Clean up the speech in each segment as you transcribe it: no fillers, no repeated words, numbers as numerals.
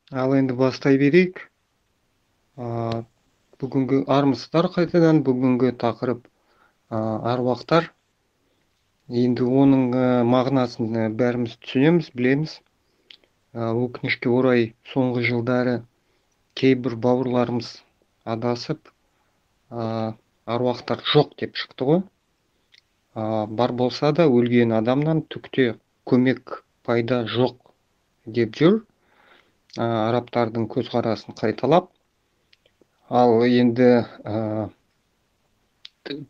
Ал енді бастай берейік. Бүгінгі армысыздар қайтадан, бүгінгі тақырып аруақтар. Енді оның мағынасын бәріміз түсінеміз, білеміз. Өкінішке орай соңғы жылдары кейбір бауырларымыз адасып, аруақтар жоқ деп шықты ғой. Бар болса да өлген адамнан түк те көмек пайда жоқ деп жүр. Арабтардың көзқарасын қайталап. Ал енді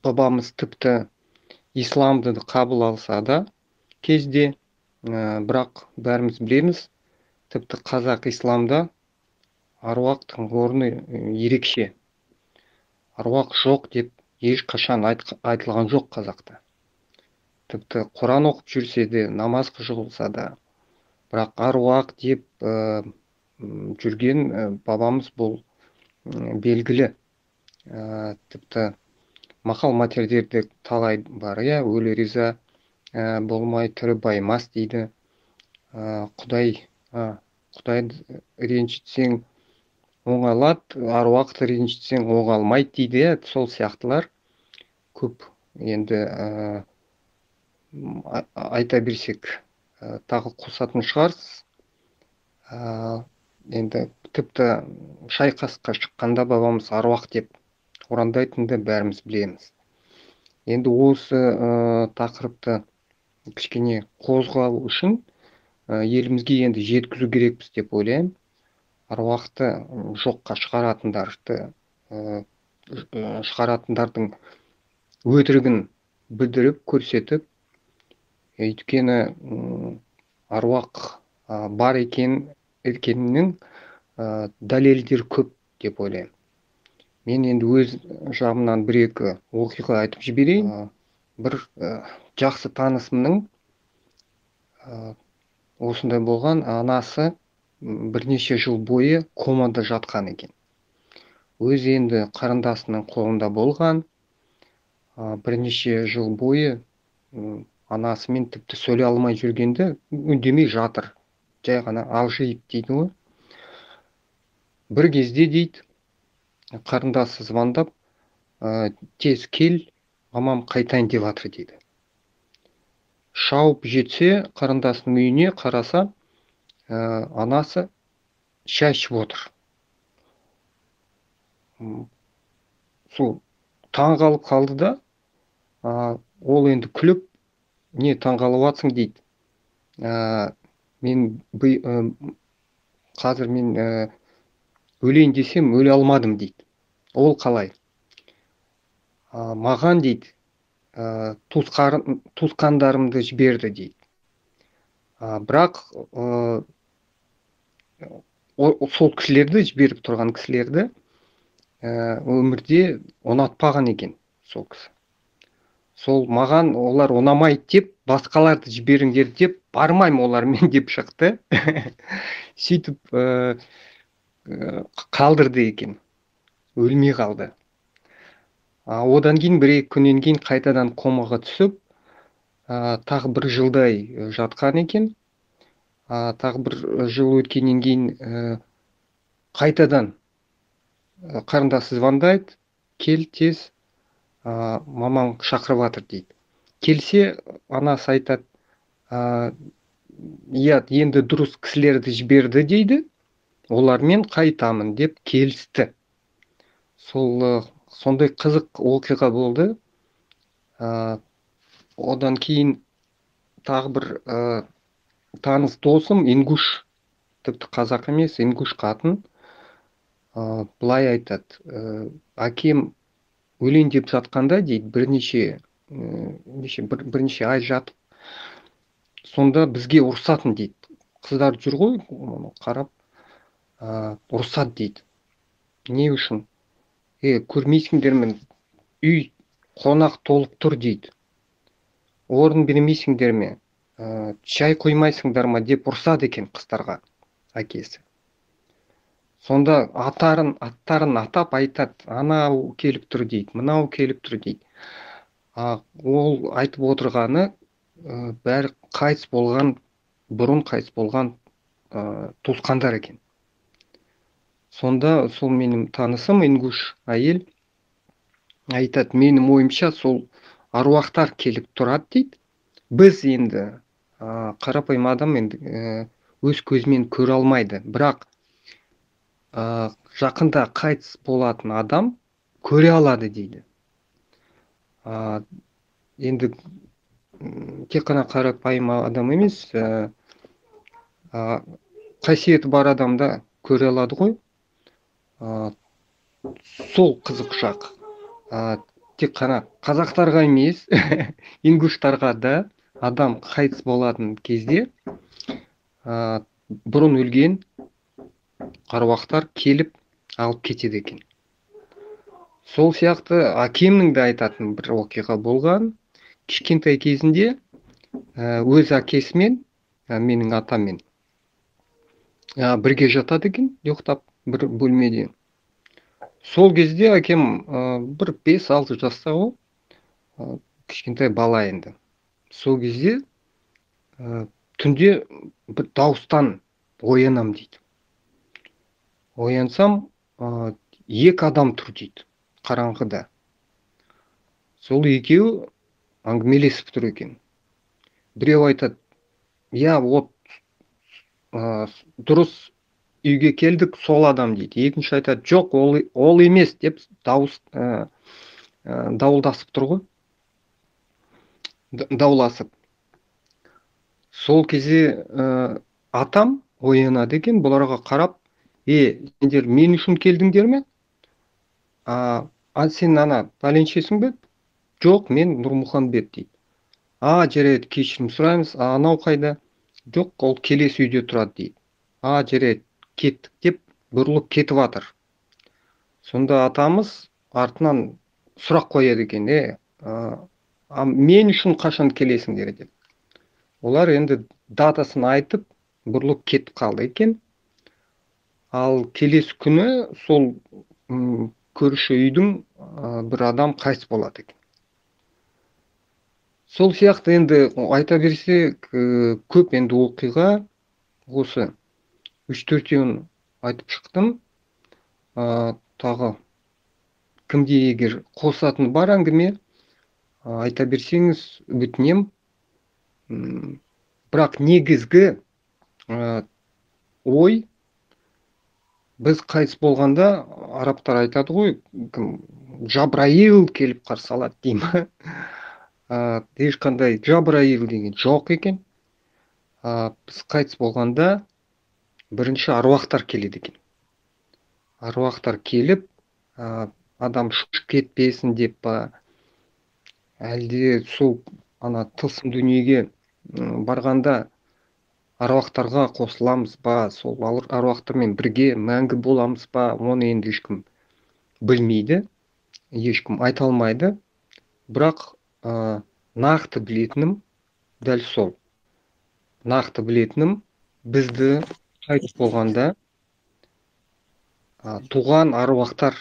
бабамыз тіпті исламды қабыл алса да кезде, бірақ бәріміз білеміз, тіпті қазақ исламда аруақтың орны ерекше. Аруақ жоқ деп ешқашан айтылған жоқ қазақта. Тіпті Құран оқып жүрсе де, намаз қылса да, бірақ аруақ деп жүрген бабамыз бұл белгілі. Тіпті мақал мәтелдерде талай бар, иә, өлі риза болмай тірі баймас дейді. Құдайды ренжітсең оңалады, аруақты ренжітсең оңалмайды дейді, иә, сол сияқтылар көп. Енді айта берсек, тағы қосатын шығарсыз. Енді тіпті шайқасқа шыққанда бабамыз аруақ деп ұрандайтынды бәріміз білеміз. Енді осы тақырыпты кішкене қозғау үшін елімізге енді жеткізу керекпіз деп ойлаймын. Аруақты жоққа шығаратындардың өтірігін білдіріп, көрсетіп, өйткені аруақ бар екенінің дәлелдер көп деп ойлаймын. Мен енді өз жағымнан бір-екі оқиға айтып жіберейін. Бір жақсы танысымның осындай болған, анасы бірнеше жыл бойы комада жатқан екен. Өзі енді қарындасының қолында болған, бірнеше жыл бойы анасымен тіпті сөйлей алмай жүргенде үндемей жатыр. Жай ғана алжиып дейді ғой. Бір кезде дейді, қарындасы звондап, тез кел, мамам қайтайын деп жатыр дейді. Шауып жетсе, қарындасының үйіне қараса, анасы шай ішіп отыр. Сол таңғалып қалды да, ол енді күліп, не таңғалып жатсың дейді. Мен қазір мен өлейін десем өле алмадым дейді. Ол қалай? Маған дейді, туысқандарымды жіберді дейді. Бірақ сол кісілерді, жіберіп тұрған кісілерді өмірде ұнатпаған екен сол кісі. Сол маған олар ұнамайды деп, басқаларды жіберіңдер деп, бармаймын олармен деп шықты. Сөйтіп қалдырды екен, өлмей қалды. Одан кейін бір-екі күннен кейін қайтадан комаға түсіп, тағы бір жылдай жатқан екен. Тағы бір жыл өткеннен кейін қайтадан қарындасы звондайды, кел тез, мамаң шақырып жатыр дейді. Келсе, анасы айтады, иә, енді дұрыс кісілерді жіберді дейді, олармен қайтамын деп келісті. Сол сондай қызық оқиға болды. Одан кейін тағы бір таныс досым ингуш, тіпті қазақ емес, ингуш қатын, былай айтады, әкем өлейін деп жатқанда дейді, бірнеше ай жатып, сонда бізге ұрсатын дейді. Қыздар жүр ғой, оны қарап, ұрсады дейді. Не үшін? Көрмейсіңдер ме, үй қонақ толып тұр дейді. Орын бермейсіңдер ме, шай қоймайсыңдар ма деп ұрсады екен қыздарға әкесі. Сонда аттарын атап айтады, анау келіп тұр дейді, мынау келіп тұр дейді. Ол айтып отырғаны бәрі қайтыс болған, бұрын қайтыс болған туысқандар екен. Сонда сол менің танысым ингуш әйел айтады, менің ойымша сол аруақтар келіп тұрады дейді. Біз енді қарапайым адам енді өз көзімен көре алмайды, бірақ жақында қайтыс болатын адам көре алады дейді. Енді тек қана қарапайым адам емес, қасиеті бар адам да көре алады ғой. Сол қызық жақ. Тек қана қазақтарға емес, ингуштарға да адам қайтыс болатын кезде бұрын өлген аруақтар келіп алып кетеді екен. Сол сияқты әкемнің де айтатын бір оқиға болған. Кішкентай кезінде өз әкесімен, менің атаммен бірге жатады екен, ұйықтап бір бөлмеде. Сол кезде әкем бір 5-6 жаста ғой, кішкентай бала енді. Сол кезде түнде бір дауыстан оянам дейді. Оянсам, екі адам тұр дейді қараңғыда. Сол екеуі әңгімелесіп тұр екен. Біреу айтады, я вот дұрыс үйге келдік, сол адам дейді. Екінші айтады, жоқ, ол емес деп дауыс дауылдасып тұр ғой. Дауласып. Сол кезде атам оянады екен, бұларға қарап, сендер мен үшін келдіңдер ме? А сен ана пәленшесің бе? Жоқ, мен Нұрмұханбет дейді. А, жарайды, кешірім сұраймыз. А, анау қайда? Жоқ, ол келесі үйде тұрады дейді. А, жарайды, кеттік деп бұрылып кетіп жатыр. Сонда атамыз артынан сұрақ қояды екен, мен үшін қашан келесіңдер деп. Олар енді датасын айтып, бұрылып кетіп қалды екен. Ал келесі күні сол көрші үйдің бір адам қайтыс болады екен. Сол сияқты енді айта берсек, көп енді оқиға осы 3-4-еуін айтып шықтым. Тағы кімде егер қосатын бар әңгіме, айта берсеңіз өтінем. Бірақ негізгі ой, біз қайтыс болғанда арабтар айтады ғой, кім Жабраил келіп қарсы алады деймін. Ешқандай Жабраил деген жоқ екен. Біз қайтыс болғанда бірінші аруақтар келеді екен. Аруақтар келіп, адам шошып кетпесін деп па, әлде сол ана тылсым дүниеге барғанда аруақтарға қосыламыз ба, сол аруақтармен бірге мәңгі боламыз ба, оны енді ешкім білмейді, ешкім айта алмайды. Бірақ нақты білетінім дәл сол. Нақты білетінім, бізді қайтыс болғанда туған аруақтар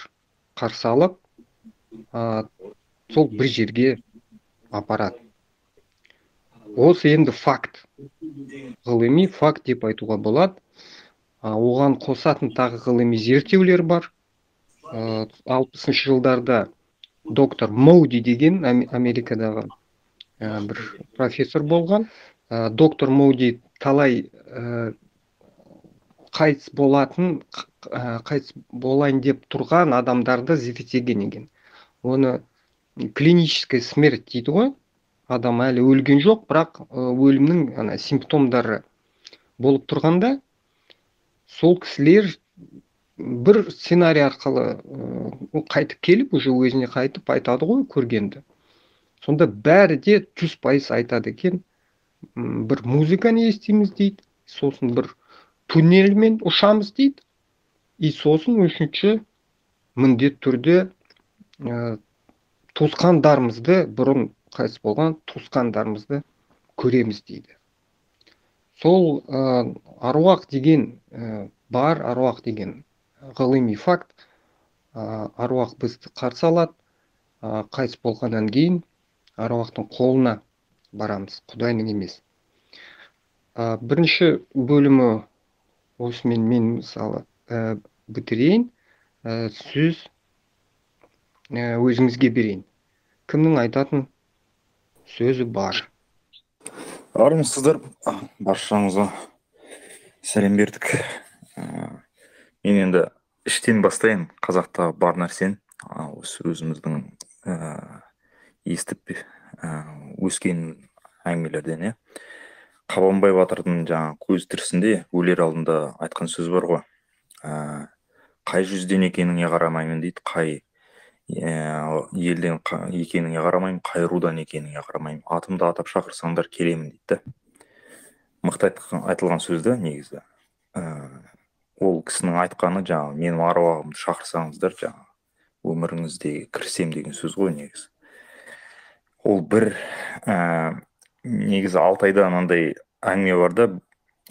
қарсы алып, сол бір жерге апарады. Осы енді факт, ғылыми факт деп айтуға болады. Оған қосатын тағы ғылыми зерттеулер бар. 60-шы жылдарда доктор Моуди деген Америкадағы бір профессор болған. Доктор Моуди талай қайтыс болатын, қайтыс болайын деп тұрған адамдарды зерттеген екен. Оны клиническая смерть дейді ғой. Адам әлі өлген жоқ, бірақ өлімнің ана симптомдары болып тұрғанда, сол кісілер бір сценарий арқылы қайтып келіп, уже өзіне қайтып айтады ғой көргенді. Сонда бәрі де 100% айтады екен. Бір музыканы естиміз дейді, сосын бір туннельмен ұшамыз дейді, и сосын үшінші міндетті түрде туысқандарымызды, бұрын қайтыс болған туысқандарымызды көреміз дейді. Сол аруақ деген бар, аруақ деген ғылыми факт. Аруақ бізді қарсы алады, қайтыс болғаннан кейін аруақтың қолына барамыз, Құдайның емес. Бірінші бөлімі осымен мен мысалы бітірейін, сөз өзіңізге берейін. Кімнің айтатын сөзі бар? Армысыздар, баршаңызға сәлем бердік. Мен енді іштен бастайын, қазақта бар нәрсені, осы өзіміздің естіп өскен әңгімелерден, иә. Қабанбай батырдың жаңа көз тірісінде өлер алдында айтқан сөз бар ғой. Қай жүзден екеніңе қарамаймын дейді, қай елден екеніңе қарамаймын, қай рудан екеніңе қарамаймын, атымды атап шақырсаңдар келемін дейді. Мықты айтылған сөз да негізі. Ол кісінің айтқаны жаңа менің аруағымды шақырсаңыздар, жаңа өміріңізде кірісем деген сөз ғой негізі. Ол бір негізі Алтайда анандай әңгіме бар да,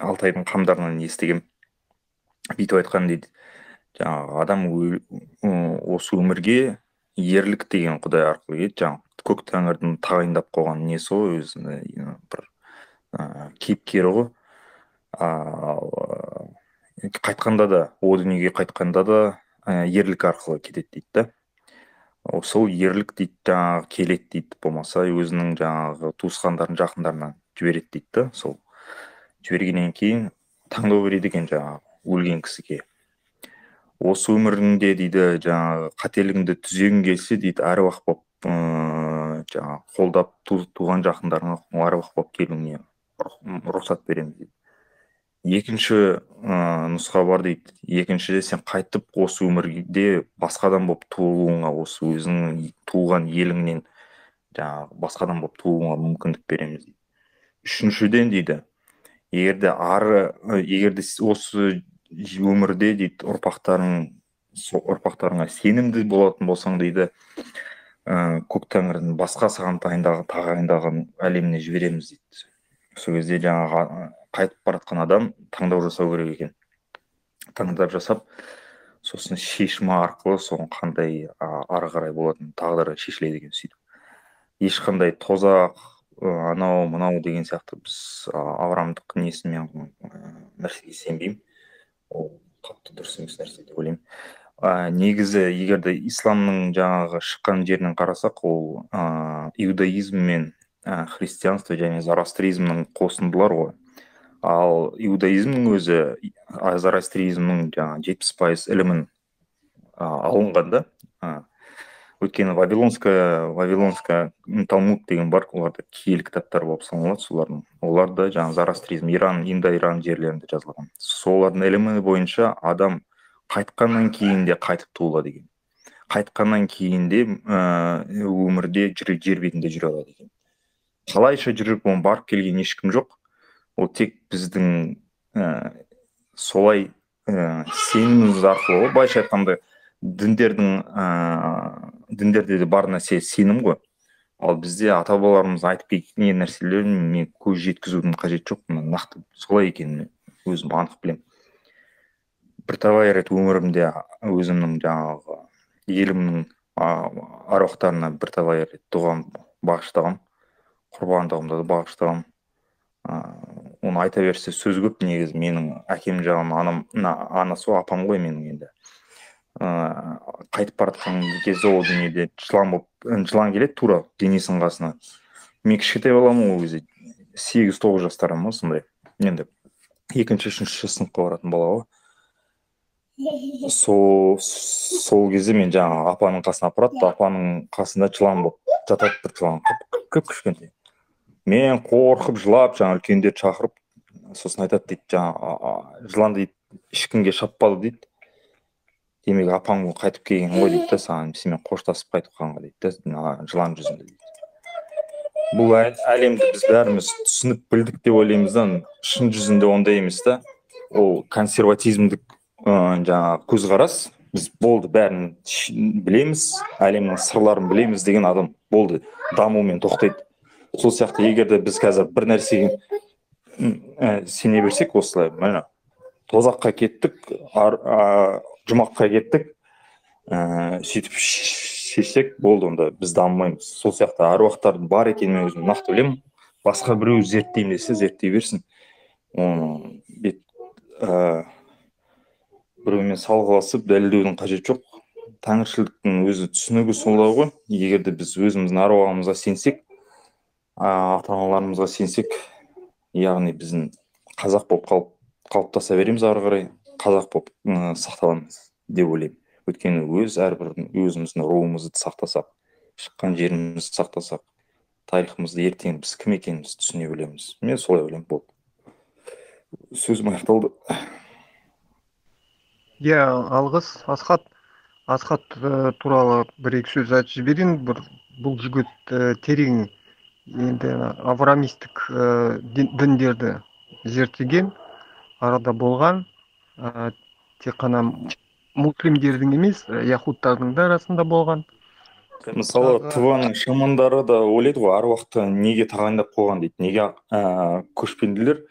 Алтайдың қамдарынан естігем. Бүйтіп айтқан дейді, жаңағы адам осы өмірге ерлік деген құдай арқылы келеді, жаңағы көк тәңірдің тағайындап қойған несі ғой, өзінің бір кейіпкері ғой. Ал қайтқанда да, о дүниеге қайтқанда да ерлік арқылы кетеді дейді да. Сол ерлік дейді жаңағы келеді дейді, болмаса өзінің жаңағы туысқандарын, жақындарынан жібереді дейді да. Сол жібергеннен кейін таңдау береді екен жаңағы өлген кісіге. Осы өміріңде дейді жаңағы қателігіңді түзегің келсе дейді, әруақ болып жаңағы қолдап туған жақындарыңа әруақ болып келуіңе рұқсат береміз дейді. Екінші нұсқа бар дейді. Екіншіде сен қайтып осы өмірде басқа адам болып туылуыңа, осы өзіңнің туған еліңнен жаңағы басқа адам болып туылуыңа мүмкіндік береміз дейді. Үшіншіден дейді, егер де егер де осы өмірде дейді ұрпақтарыңа сенімді болатын болсаң дейді, көк тәңірдің басқа саған тағайындаған әлеміне жібереміз дейді. Сол кезде жаңағы қайтып бара жатқан адам таңдау жасау керек екен. Таңдау жасап, сосын шешімі арқылы соның қандай ары қарай болатын тағдыры шешіледі екен сөйтіп. Ешқандай тозақ, анау мынау деген сияқты біз авраамдық несімен нәрсеге сенбеймін. Ол қатты дұрыс емес нәрсе деп ойлаймын. Негізі егер де исламның жаңағы шыққан жерінен қарасақ, ол иудаизм мен христианство және зороастризмнің қосындылары ғой. Ал иудаизмнің өзі зороастризмнің жаңағы 70% ілімін алынған да. Өйткені Вавилонская Талмуд деген бар, оларда киелі кітаптар болып саналады солардың. Олар да жаңағы зороастризм, Иран, Индо-Иран жерлерінде жазылған. Солардың ілімі бойынша адам қайтқаннан кейін де қайтып туылады екен. Қайтқаннан кейін де өмірде жер бетінде жүре алады екен. Қалайша жүріп, оны барып келген ешкім жоқ. Ол тек біздің солай сеніміміз арқылы, былайша айтқанда діндерде де бар нәрсе сенім ғой. Ал бізде ата-бабаларымыз айтып кеткен нәрселерін мен көз жеткізудің қажеті жоқ, нақты солай екенін өзім анық білемін. Бірталай рет өмірімде өзімнің жаңағы елімнің аруақтарына бірталай рет дұғам бағыштағам, құрбандығымды да бағыштағам. Оны айта берсе сөз көп негізі. Менің әкем жағынан анам, анасы апам ғой менің енді. Қайтып бара жатқан кезде ол дүниеде жылан болып, жылан келеді тура денесінің қасына. Мен кішкентай баламын ол кезде, 8-9 жастарым ғой сондай. Енді 2-3 сыныпқа баратын бала ғой. Сол кезде мен жаңағы апаның қасына апарады, апаның қасында жылан болып жатады, бір жылан кіп-кішкентай. Мен қорқып жылап, жаңа үлкендерді шақырып, сосын айтады дейді, жаңа жылан дейді ешкімге шаппады дейді. Демек апаң қайтып келген ғой дейді да, саған сенімен қоштасып қайтып қалған дейді да, жылан жүзінде дейді. Бұл әлемді біз бәріміз түсініп білдік деп ойлаймыз да, шын жүзінде ондай емес та. Ол консерватизмдік жаңағы көзқарас. Біз болды бәрін білеміз, әлемнің сырларын білеміз деген адам болды, дамумен тоқтайды. Сол сияқты егер де біз қазір бір нәрсеге сене берсек, осылай міне тозаққа кеттік, жұмаққа кеттік, сөйтіп шешсек болды, онда біз дамымаймыз. Сол сияқты аруақтардың бар екенін мен өзім нақты білемін. Басқа біреу зерттеймін десе зерттей берсін. Оны Біреумен салғыласып дәлелдеудің қажеті жоқ. Тәңіршілдіктің өзі түсінігі солай ғой. Егер де біз өзіміздің аруағымызға сенсек, ата аналарымызға сенсек, яғни біздің қазақ болып қалыптаса береміз, ары қарай қазақ болып сақталамыз деп ойлаймын. Өйткені өз әрбір өзіміздің руымызды сақтасақ, шыққан жерімізді сақтасақ, тарихымызды, ертең біз кім екенімізді түсіне білеміз. Мен солай ойлаймын. Болды, сөзім аяқталды. Иә, алғыс, Асхат. Асхат туралы бір екі сөз айтып жіберейін. Бір бұл жігіт терең енді авраамистік діндерді зерттеген, арада болған, тек қана муслимдердің емес, яхудтардың да арасында болған. Мысалы, Тываның шамандары да ойлайды ғой, аруақты неге тағайындап қойған дейді, неге көшпенділер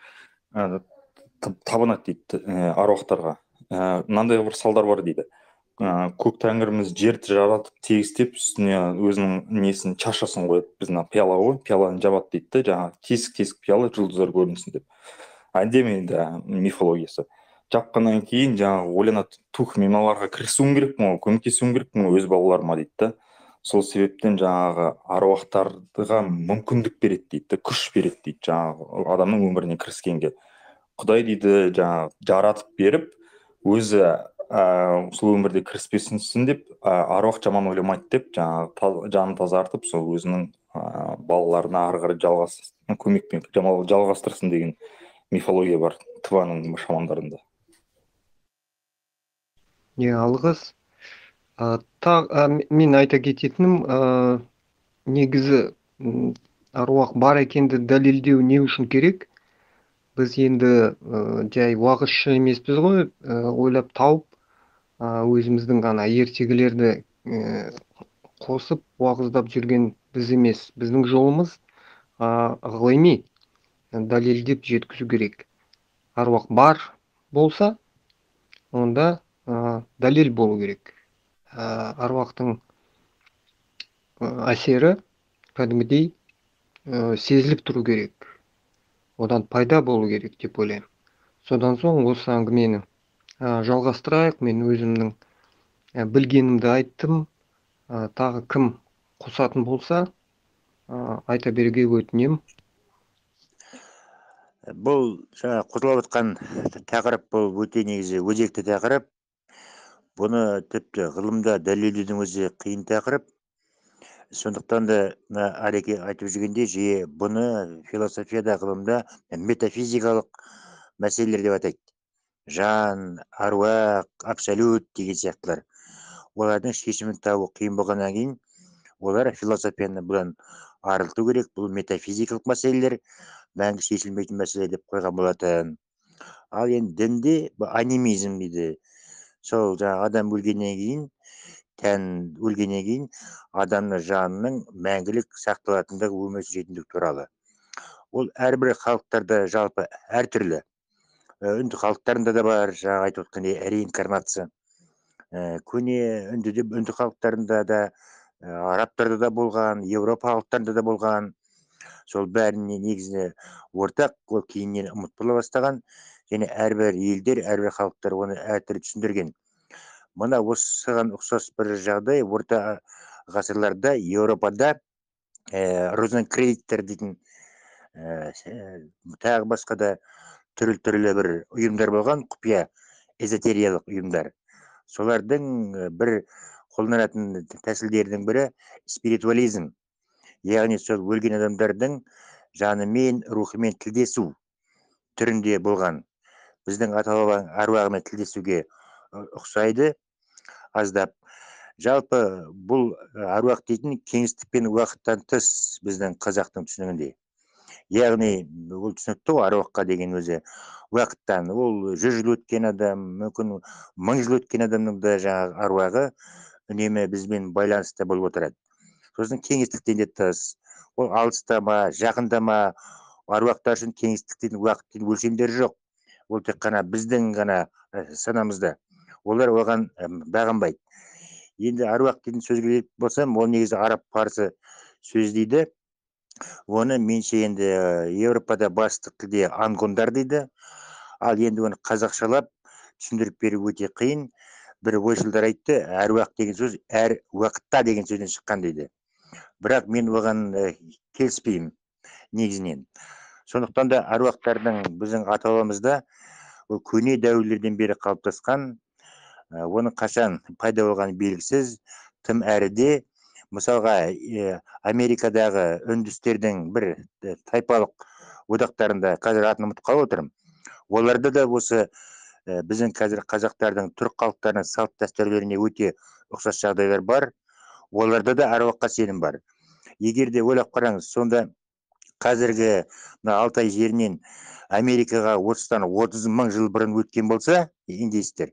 табынады дейді аруақтарға. Мынандай бір салдар бар дейді. Көк тәңіріміз жерді жаратып, тегістеп, үстіне өзінің несін, чашасын қояды, біздің пиала ғой, пиаланы жабады дейді да, жаңағы тесік тесік пиала, жұлдыздар көрінсін деп. Әдемі енді мифологиясы. Жапқаннан кейін жаңағы ойланады: тух, мен мыналарға кірісуім керекпін ғой, көмектесуім керекпін ғой өз балаларыма дейді да. Сол себептен жаңағы аруақтарға мүмкіндік береді дейді, күш береді дейді жаңағы адамның өміріне кіріскенге. Құдай дейді, жаңағы жаратып беріп, өзі сол өмірде кіріспесін деп, аруақ жаман ойламайды деп, жаңағы жанын тазартып, сол өзінің балаларына ары қарай жалғас көмекпен жалғастырсын деген мифология бар Тываның шамандарында. Не, алғыс. Мен айта кететінім, негізі аруақ бар екенді дәлелдеу не үшін керек? Біз енді жай уағызшы емеспіз ғой, ойлап тауып, өзіміздің ғана ертегілерді қосып уағыздап жүрген біз емес. Біздің жолымыз ғылыми дәлелдеп жеткізу керек. Аруақ бар болса, онда дәлел болу керек. Аруақтың әсері кәдімгідей сезіліп тұру керек. Одан пайда болу керек деп ойлаймын. Содан соң осы әңгімені жалғастырайық. Мен өзімнің білгенімді айттым. Тағы кім қосатын болса, айта беруге өтінемін. Бұл жаңа қозғалып жатқан тақырып, бұл өте негізі өзекті тақырып. Бұны тіпті ғылымда дәлелдеудің өзі қиын тақырып. Сондықтан да мына Ареке айтып жүргенде жиі бұны философияда, ғылымда метафизикалық мәселелер деп атайды. Жан, аруақ, абсолют деген сияқтылар. Олардың шешімін табу қиын болғаннан кейін олар философияны бұдан арылту керек. Бұл метафизикалық мәселелер, мәңгі шешілмейтін мәселе деп қойған болатын. Ал енді дінде анимизм дейді. Сол жаңағы адам өлгеннен кейін, тән өлгеннен кейін адамның жанының мәңгілік сақталатындығы, өмір сүретіндігі туралы. Ол әрбір халықтарда жалпы әртүрлі. Үнді халықтарында да бар, жаңа айтып отқан реинкарнация. Көне үнді халықтарында да, арабтарда да болған, Еуропа халықтарында да болған. Сол бәріне негізіне ортақ, ол кейіннен ұмыт бола бастаған. Және әрбір елдер, әрбір халықтар оны әртүрлі түсіндірген. Мына осыған ұқсас бір жағдай орта ғасырларда Еуропада розенкрейцтер дейтін, тағы басқа да түрлі-түрлі бір ұйымдар болған, құпия эзотериялық ұйымдар. Солардың бір қолданатын тәсілдерінің бірі спиритуализм. Яғни сол өлген адамдардың жанымен, рухымен тілдесу түрінде болған. Біздің ата-баба аруағымен тілдесуге ұқсайды аздап. Жалпы бұл аруақ дейтін кеңістік пен уақыттан тыс біздің қазақтың түсінігінде. Яғни ол түсінікті ғой, аруаққа деген өзі уақыттан. Ол 100 жыл өткен адам, мүмкін 1000 жыл өткен адамның да жаңағы аруағы үнемі бізбен байланыста болып отырады. Сосын кеңістіктен де тыс. Ол алыста ма, жақында ма, аруақтар үшін кеңістік дейтін, уақыт дейтін өлшемдер жоқ. Ол тек қана біздің ғана санамызда. Олар оған бағынбайды. Енді аруақ дейтін сөзге келетін болсам, ол негізі араб парсы сөз дейді. Оны менше енді Еуропада басты тілде ангондар дейді. Ал енді оны қазақшалап түсіндіріп беру өте қиын. Бір ойшылдар айтты, әруақ деген сөз әр уақытта деген сөзден шыққан дейді. Бірақ мен оған келіспеймін негізінен. Сондықтан да әруақтардың біздің ата-бабамызда ол көне дәуірлерден бері қалыптасқан, оның қашан пайда болғаны белгісіз, тым әріде. Мысалға, Америкадағы үндістердің бір тайпалық одақтарында, қазір атын ұмытып қалып отырмын, оларда да осы біздің қазір қазақтардың, түрік халықтарының салт дәстүрлеріне өте ұқсас жағдайлар бар. Оларда да әруаққа сенім бар. Егер де ойлап қараңыз, сонда қазіргі мына Алтай жерінен Америкаға 30-тан 30 мың жыл бұрын өткен болса индейстер,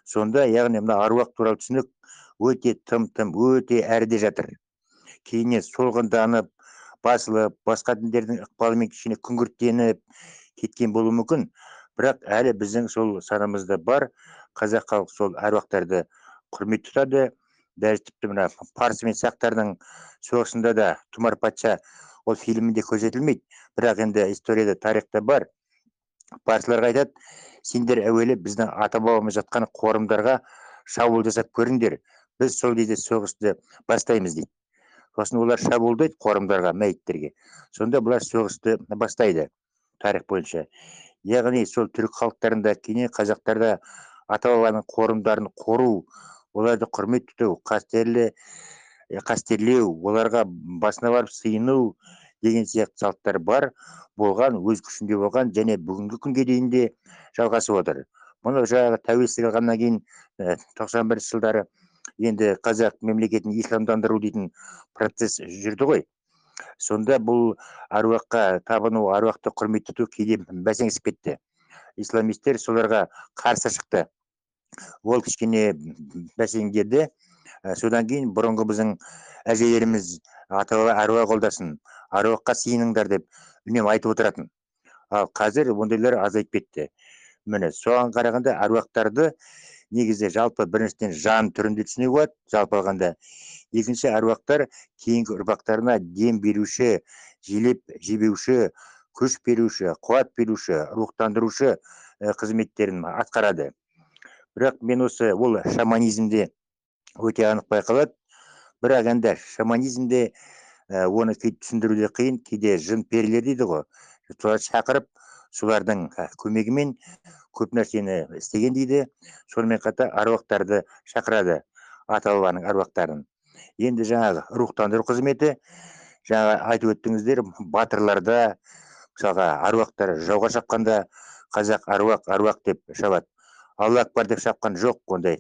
сонда яғни мына әруақ туралы түсінік өте тым өте әріде жатыр. Кейіннен солғынданып, басылып, басқа діндердің ықпалымен кішкене күңгірттеніп кеткен болуы мүмкін. Бірақ әлі біздің сол санамызда бар, қазақ халқы сол әруақтарды құрмет тұтады. Даже тіпті мына парсы мен сақтардың соғысында да Тұмар патша, ол фильмінде көрсетілмейді, бірақ енді историяда, тарихта бар. Парсыларға айтады: сендер әуелі біздің ата бабамыз жатқан қорымдарға шабуыл жасап көріңдер, біз сол кезде соғысты бастаймыз дейді. Сосын олар шабуылдайды қорымдарға, мәйіттерге, сонда бұлар соғысты бастайды тарих бойынша. Яғни сол түрік халықтарында, кейіннен қазақтарда ата бабаның қорымдарын қору, оларды құрмет тұту, қастерлеу, оларға басына барып сыйыну деген сияқты салттар бар болған, өз күшінде болған және бүгінгі күнге дейін де жалғасып отыр. Мұны жаңағы тәуелсіздік алғаннан кейін 91 жылдары енді қазақ мемлекетін исламдандыру дейтін процесс жүрді ғой. Сонда бұл әруаққа табыну, әруақты құрмет тұту кейде бәсеңсіп кетті. Исламистер соларға қарсы шықты. Ол кішкене бәсеңдеді. Содан кейін бұрынғы біздің әжелеріміз ата баба әруақ қолдасын, әруаққа сыйыныңдар деп үнемі айтып отыратын. Ал қазір ондайлар азайып кетті. Міне, соған қарағанда әруақтарды негізі жалпы біріншіден жан түрінде түсінуге болады, жалпы алғанда. Екінші, әруақтар кейінгі ұрпақтарына дем беруші, желеп жебеуші, күш беруші, қуат беруші, рухтандырушы қызметтерін атқарады. Бірақ мен осы ол шаманизмде өте анық байқалады. Бірақ енді шаманизмде оны кейде түсіндіру де қиын, кейде жын перілер дейді ғой, соларды шақырып, солардың көмегімен көп нәрсені істеген дейді. Сонымен қатар әруақтарды шақырады, ата бабаның әруақтарын. Енді жаңағы рухтандыру қызметі, жаңа айтып өттіңіздер, батырларда, мысалға, әруақтар жауға шапқанда қазақ әруақ, әруақ деп шабады. Алла акбар деп шапқан жоқ ондай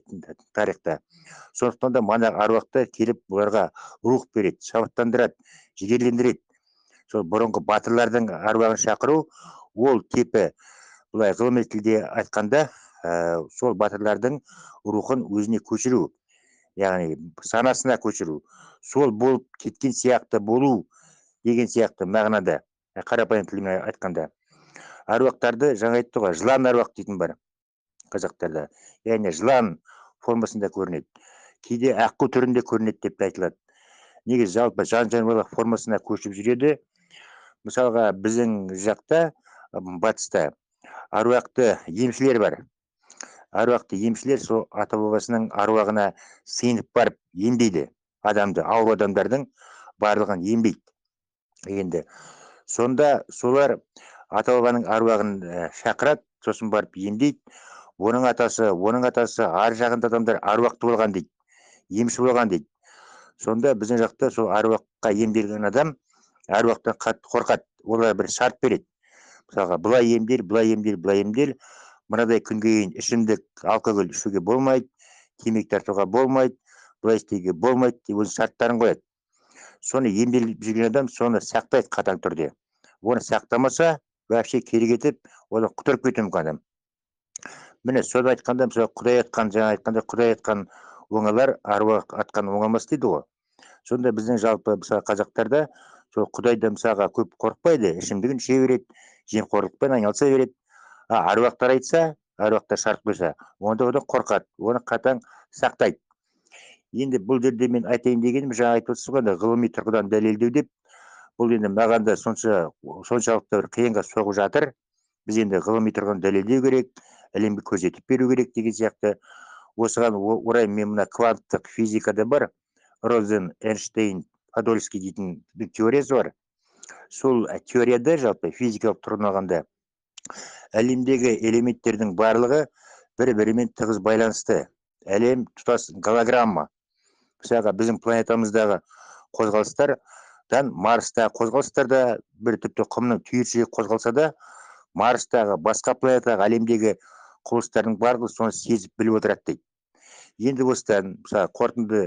тарихта. Сондықтан да мана әруақтар келіп бұларға рух береді, шабыттандырады, жігерлендіреді. Сол бұрынғы батырлардың әруағын шақыру, ол типі былай ғылыми тілде айтқанда, сол батырлардың рухын өзіне көшіру, яғни санасына көшіру, сол болып кеткен сияқты болу деген сияқты мағынада, қарапайым тілмен айтқанда. Әруақтарды жаңа айтты ғой, жылан әруақ дейтін бар қазақтарда, яғни жылан формасында көрінеді, кейде аққу түрінде көрінеді деп те айтылады. Негізі жалпы жан жануарлар формасына көшіп жүреді. Мысалға, біздің жақта, батыста әруақты емшілер бар. Әруақты емшілер сол ата бабасының әруағына сыйынып барып емдейді адамды, ауру адамдардың барлығын емдейді. Енді сонда солар ата бабаның әруағын шақырады, сосын барып емдейді. Оның атасы, оның атасы, ар жағында адамдар әруақты болған дейді, емші болған дейді. Сонда біздің жақта сол әруаққа емделген адам әруақтан қатты қорқады, олар бір шарт береді. Мысалға, былай емдел, былай емдел, былай емдел, мынадай күнге дейін ішімдік, алкоголь ішуге болмайды, темекі тартуға болмайды, былай істеуге болмайды деп өз шарттарын қояды. Соны емделіп жүрген адам соны сақтайды қатаң түрде. Оны сақтамаса, вообще кері кетіп, одан құтырып кетуі мүмкін адам. Міне, соны айтқанда, мысалы, Құдай атқан, жаңа айтқанда, Құдай атқан оңалар, аруақ атқан оңалмас дейді ғой. Сонда біздің жалпы, мысалы, қазақтарда сол Құдайдан мысалға көп қорықпайды, ішімдігін іше береді, жемқорлықпен айналыса береді. А аруақтар айтса, аруақтар шарт қойса, онда одан қорқады, оны қатаң сақтайды. Енді бұл жерде мен айтайын дегенім, жаңа айтып отырсыз ғой, ғылыми тұрғыдан дәлелдеу деп, бұл енді маған да соншалықты бір қиынға соғып жатыр. Біз енді ғылыми тұрғыдан дәлелдеу керек, әлемге көрсетіп беру керек деген сияқты. Осыған орай мен мына кванттық физикада бар Розен, Эйнштейн, Подольский дейтін теориясы бар. Сол теорияда жалпы физикалық тұрғыдан алғанда әлемдегі элементтердің барлығы бір-бірімен тығыз байланысты. Әлем тұтас голограмма. Мысалға, біздің планетамыздағы қозғалыстардан Марстағы қозғалыстар да, бір тіпті құмның түйіршігі қозғалса да, Марстағы, басқа планетадағы, әлемдегі құбылыстардың барлығы соны сезіп біліп отырады дейді. Енді осыдан мысалы қорытынды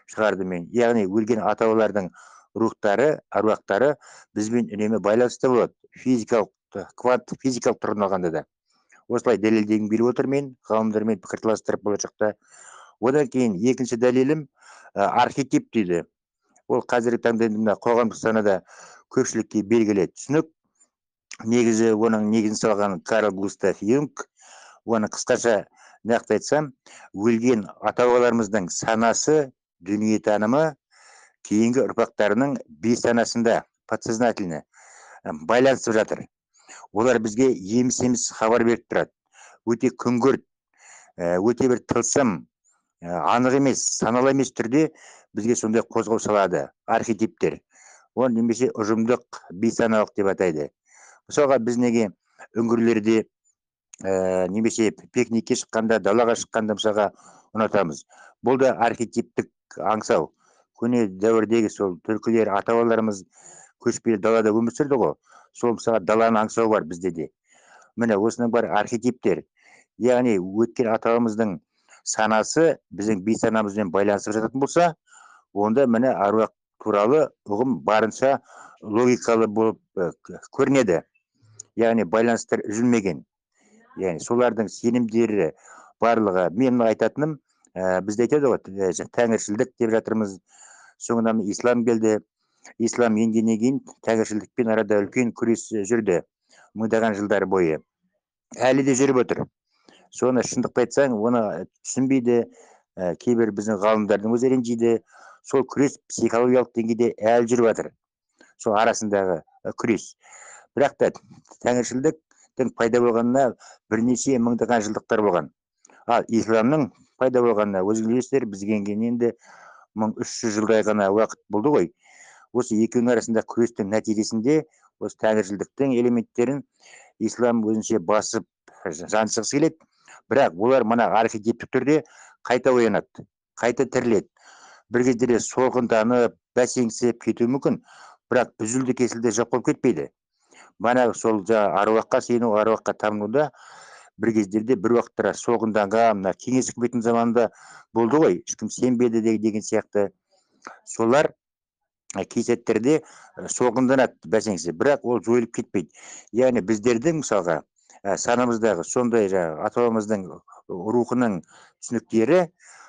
шығардым мен. Яғни өлген ата-бабалардың рухтары, аруақтары бізбен үнемі байланыста болады. Физикалық, кванттық физикалық тұрғыдан алғанда да. Осылай дәлелдегім келіп отыр мен, ғалымдармен пікірталастырып болашақта. Одан кейін екінші дәлелім архетип дейді. Ол қазіргі таңда енді мына қоғамдық санада көпшілікке белгілі түсінік. Негізі оның негізін салған Карл Густав Юнг. Оны қысқаша нақты айтсам, өлген ата-бабаларымыздың санасы, дүниетанымы кейінгі ұрпақтарының бейсанасында, подсознательно байланысып жатыр. Олар бізге еміс-еміс хабар беріп тұрады. Өте күңгірт, өте бір тылсым, анық емес, саналы емес түрде бізге сондай қозғау салады архетиптер. Оны немесе ұжымдық бейсаналық деп атайды. Мысалға, біз неге үңгірлерде немесе пикникке шыққанда, далаға шыққанда мысалға ұнатамыз. Бұл да архетиптік аңсау. Көне дәуірдегі сол түркілер, ата-бабаларымыз көшпелі далада өмір сүрді ғой. Сол мысалға даланы аңсау бар бізде де. Міне осының бәрі архетиптер. Яғни өткен ата-бабамыздың санасы біздің бейсанамызбен байланысып жататын болса, онда міне аруақ туралы ұғым барынша логикалы болып көрінеді. Яғни байланыстар үзілмеген. Яғни солардың сенімдері барлығы. Мен айтатыным, бізде айтады ғой, тәңіршілдік деп жатырмыз. Соңынан ислам келді. Ислам енгеннен кейін тәңіршілдікпен арада үлкен күрес жүрді мыңдаған жылдар бойы. Әлі де жүріп отыр. Соны шындықты айтсаң, оны түсінбейді, кейбір біздің ғалымдардың өзі ренжиді. Сол күрес психологиялық деңгейде әлі жүріп жатыр. Сол арасындағы күрес. Бірақ та тәңіршілдіктің пайда болғанына бірнеше мыңдаған жылдықтар болған. Ал исламның пайда болғанына өзіңіз білесіздер, бізге келгеннен енді 1300 жылдай ғана уақыт болды ғой. Осы екеуінің арасында күрестің нәтижесінде осы тәңіршілдіктің элементтерін ислам өзінше басып жаншығысы келеді. Бірақ олар мына архетиптік түрде қайта оянады, қайта тіріледі. Бір кездері солғынданып, бәсеңсіп кетуі мүмкін, бірақ үзілді кесілді жоқ болып кетпейді. Мана сол жаңа аруаққа сену, аруаққа табынуда бір кездерде бір уақыттар солғынданған, мына кеңес үкіметінің заманында болды ғой, ешкім сенбеді деген сияқты. Солар кей сәттерде солғынданады бәсеңсіп, бірақ ол жойылып кетпейді. Яғни біздердің мысалға санамыздағы сондай жаңағы ата-бабамыздың рухының түсініктері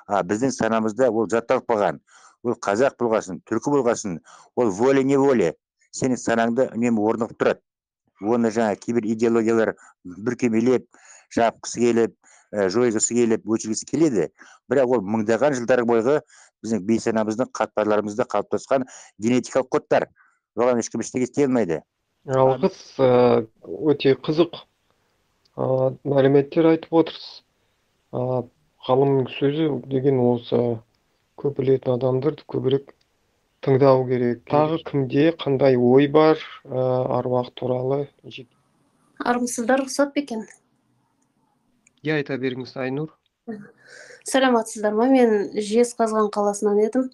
біздің санамызда ол жатталып қалған. Ол қазақ болғасын, түркі болғасын, ол воле-неволе сенің санаңда үнемі орнығып тұрады. Оны жаңа кейбір идеологиялар бүркемелеп, жапқысы келіп, жойғысы келіп, өшіргісі келеді. Бірақ ол мыңдаған жылдар бойғы біздің бейсанамыздың қатпарларымызда қалыптасқан генетикалық кодтар. Оған ешкім ештеңе істей алмайды. Алғыс, өте қызық мәліметтер айтып отырсыз. Ғалымның сөзі деген осы, көп білетін адамдарды көбірек тыңдау керек. Тағы кімде қандай ой бар аруақ туралы? Армысыздар, рұқсат па екен? Иә, айта беріңіз, Айнұр. Саламатсыздар ма? Мен Жезқазған қаласынан едім.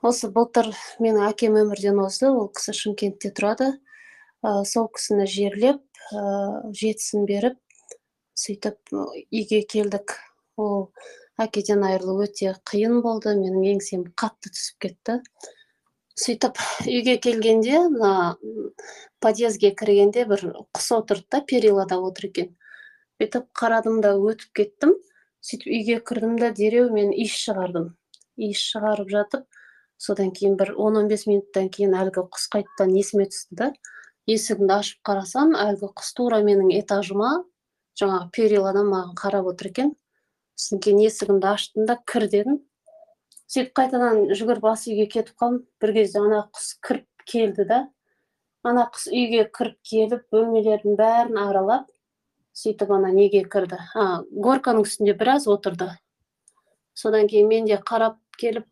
Осы былтыр менің әкем өмірден озды. Ол кісі Шымкентте тұрады. Сол кісіні жерлеп, жетісін беріп, сөйтіп үйге келдік. Ол әкеден айырылу өте қиын болды. Менің еңсем қатты түсіп кетті. Сөйтіп үйге келгенде, мына подъездге кіргенде бір құс отырды да, перилада отыр екен. Бүйтіп қарадым да өтіп кеттім. Сөйтіп үйге кірдім да дереу мен иіс шығардым. Иіс шығарып жатып, содан кейін бір 10-15 минуттан кейін әлгі құс қайтадан есіме түсті да. Есігімді ашып қарасам, әлгі құс тура менің этажыма, жаңағы периладан маған қарап отыр екен. Содан кейін есігімді аштым да кір дедім. Сөйтіп қайтадан жүгіріп ас үйге кетіп қалдым. Бір кезде ана құс кіріп келді да. Ана құс үйге кіріп келіп, бөлмелердің бәрін аралап, Сөйтіп ана неге кірді, горканың үстінде біраз отырды. Содан кейін мен де қарап келіп,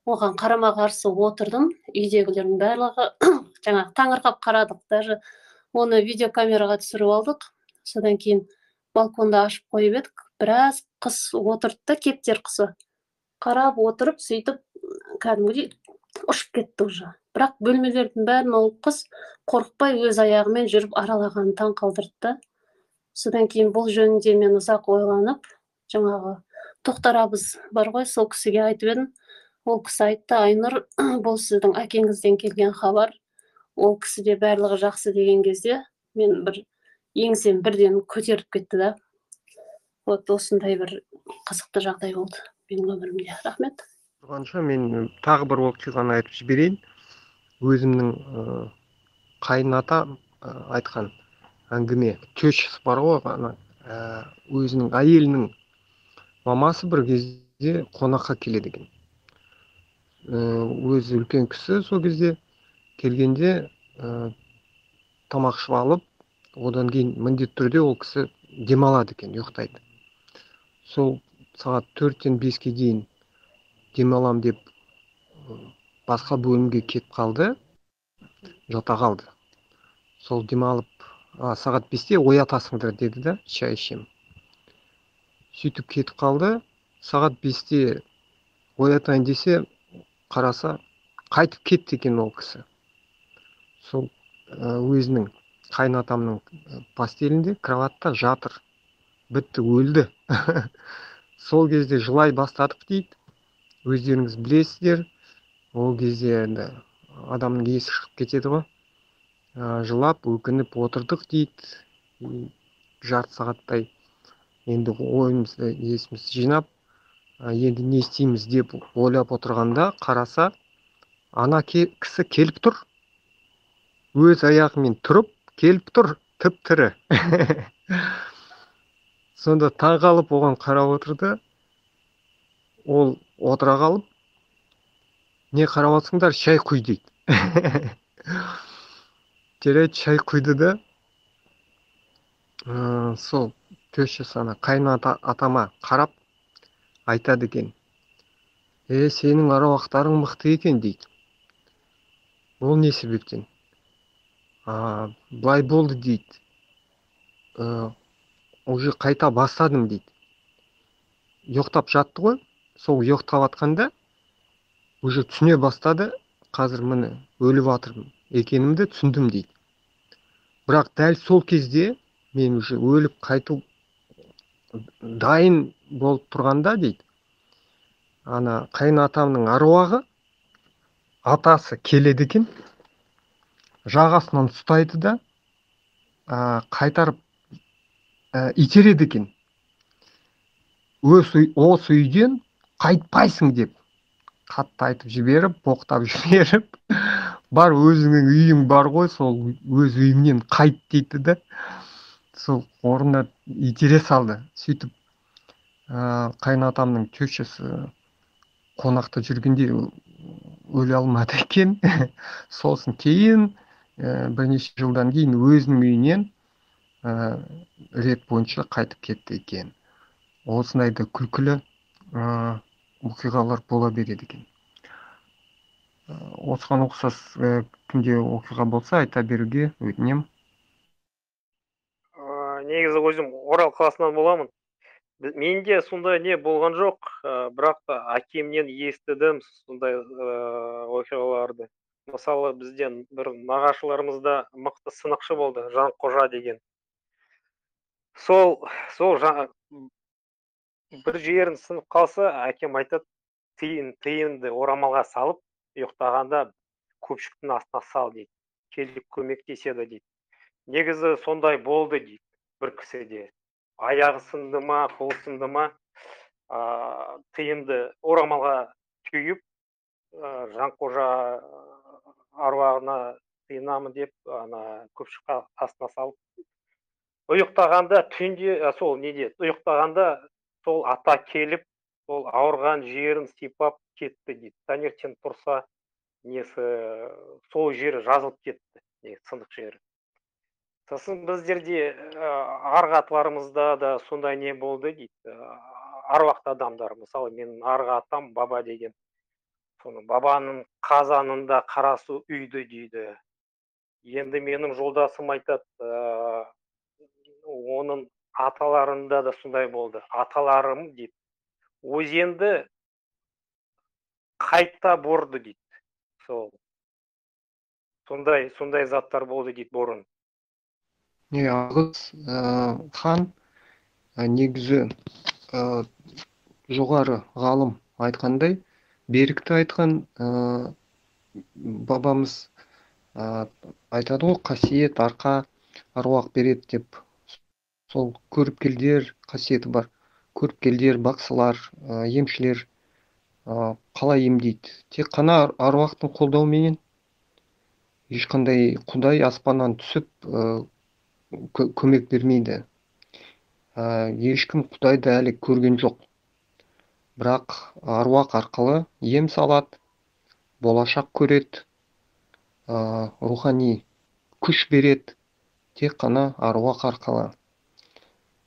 оған қарама қарсы отырдым. Үйдегілердің барлығы жаңағы таңырқап қарадық, даже оны видеокамераға түсіріп алдық. Содан кейін балконды ашып қойып едік, біраз құс отырды да, кептер құсы қарап отырып, сөйтіп кәдімгідей ұшып кетті уже. Бірақ бөлмелердің бәрін ол құс қорықпай өз аяғымен жүріп аралағанын таң қалдырды да. Содан кейін бұл жөнінде мен ұзақ ойланып, жаңағы Тоқтар абыз бар ғой, сол кісіге айтып едім. Ол кісі айтты: «Айнұр, бұл сіздің әкеңізден келген хабар, ол кісіде барлығы жақсы», — деген кезде мен бір еңсем бірден көтеріліп кетті да. Вот осындай бір қызықты жағдай болды менің өмірімде. Рахмет. Тұрғанша мен тағы бір оқиғаны айтып жіберейін. Өзімнің қайын атам айтқан әңгіме. Тещасы бар ғой, ана өзінің әйелінің мамасы бір кезде қонаққа келеді екен. Өзі үлкен кісі, сол кезде келгенде тамақ ішіп алып, одан кейін міндетті түрде ол кісі демалады екен, ұйықтайды. Сол сағат 4-тен 5-ке дейін демалам деп басқа бөлімге кетіп қалды, жата қалды. Сол демалып, сағат 5-те оятасыңдар деді да, шай ішемін. Сөйтіп кетіп қалды. Сағат 5-те оятайын десе, қараса, қайтып кетті екен ол кісі. Сол өзінің қайын атамның постелінде, кроватта жатыр, бітті, өлді. Сол кезде жылай бастадық дейді. Өздеріңіз білесіздер, ол кезде енді адамның есі шығып кетеді ғой. Жылап өкініп отырдық дейді жарты сағаттай. Енді ойымызды, есімізді жинап, енді не істейміз деп ойлап отырғанда, қараса, ана кісі келіп тұр, өз аяғымен тұрып келіп тұр, тіп тірі. Сонда таңғалып оған қарап отырды. Ол отыра қалып: «Не қарап отырсыңдар, шай құй», — дейді. Жарайды, шай құйды да, сол тещасы ана қайын атама қарап айтады екен: «Е, сенің аруақтарың мықты екен», — дейді. «Ол не себептен?» «Былай болды, — дейді, — уже қайта бастадым», — дейді. Ұйықтап жатты ғой, сол ұйықтап жатқанда уже түсіне бастады, қазір міне өліп жатырмын екенімді түсіндім дейді. Бірақ дәл сол кезде мен уже өліп қайту дайын болып тұрғанда, дейді, ана қайын атамның аруағы, атасы келеді екен, жағасынан ұстайды да, қайтарып итереді екен. «Осы үйден қайтпайсың», — деп қатты айтып жіберіп, боқтап жіберіп, «бар, өзіңнің үйің бар ғой, сол өз үйіңнен қайт», — дейді да, сол орнына итере салды. Сөйтіп қайын атамның тещасы қонақта жүргенде өле алмады екен. Сосын кейін бірнеше жылдан кейін өзінің үйінен рет бойынша қайтып кетті екен. Осындай да күлкілі оқиғалар бола береді екен. Осыған ұқсас кімде оқиға болса, айта беруге өтінемін. Негізі өзім Орал қаласынан боламын. Менде сондай не болған жоқ, бірақ та әкемнен естідім сондай оқиғаларды. Мысалы, бізден бір нағашыларымызда мықты сынықшы болды, Жанқожа деген. Сол бір жерін сынып қалса, әкем айтады: «Тиынды орамалға салып, ұйықтағанда көпшіктің астына сал», — дейді, «келіп көмектеседі», — дейді. Негізі сондай болды дейді. Бір кісіде аяғы сынды ма, қолы сынды ма, тиынды орамалға түйіп, Жанқожа аруағына сыйынамын деп, ана көпшік астына салып ұйықтағанда, түнде сол неде ұйықтағанда, сол ата келіп, сол ауырған жерін сипап кетті дейді. Таңертең тұрса, несі, сол жері жазылып кетті, сынық жері. Сосын біздерде арғы аталарымызда да сондай не болды дейді. Аруақты адамдар, мысалы, менің арғы атам баба деген. Соны бабаның қазанында қара су үйді дейді. Енді менің жолдасым айтады, оның аталарында да сондай болды. Аталарым дейді, өзенді қайта бұрды дейді. Сол. Сондай заттар болды дейді бұрын. Не, Ағыз хан негізі жоғары ғалым айтқандай, Берікті айтқан бабамыз айтады ғой, қасиет арқа аруақ береді деп. Сол көріпкелдер қасиеті бар. Көріпкелдер, бақсылар, емшілер қалай емдейді? Тек қана аруақтың қолдауыменен. Ешқандай құдай аспаннан түсіп көмек бермейді. Ешкім құдайды әлі көрген жоқ. Бірақ аруақ арқылы ем салады, болашақ көреді, рухани күш береді, тек қана аруақ арқылы.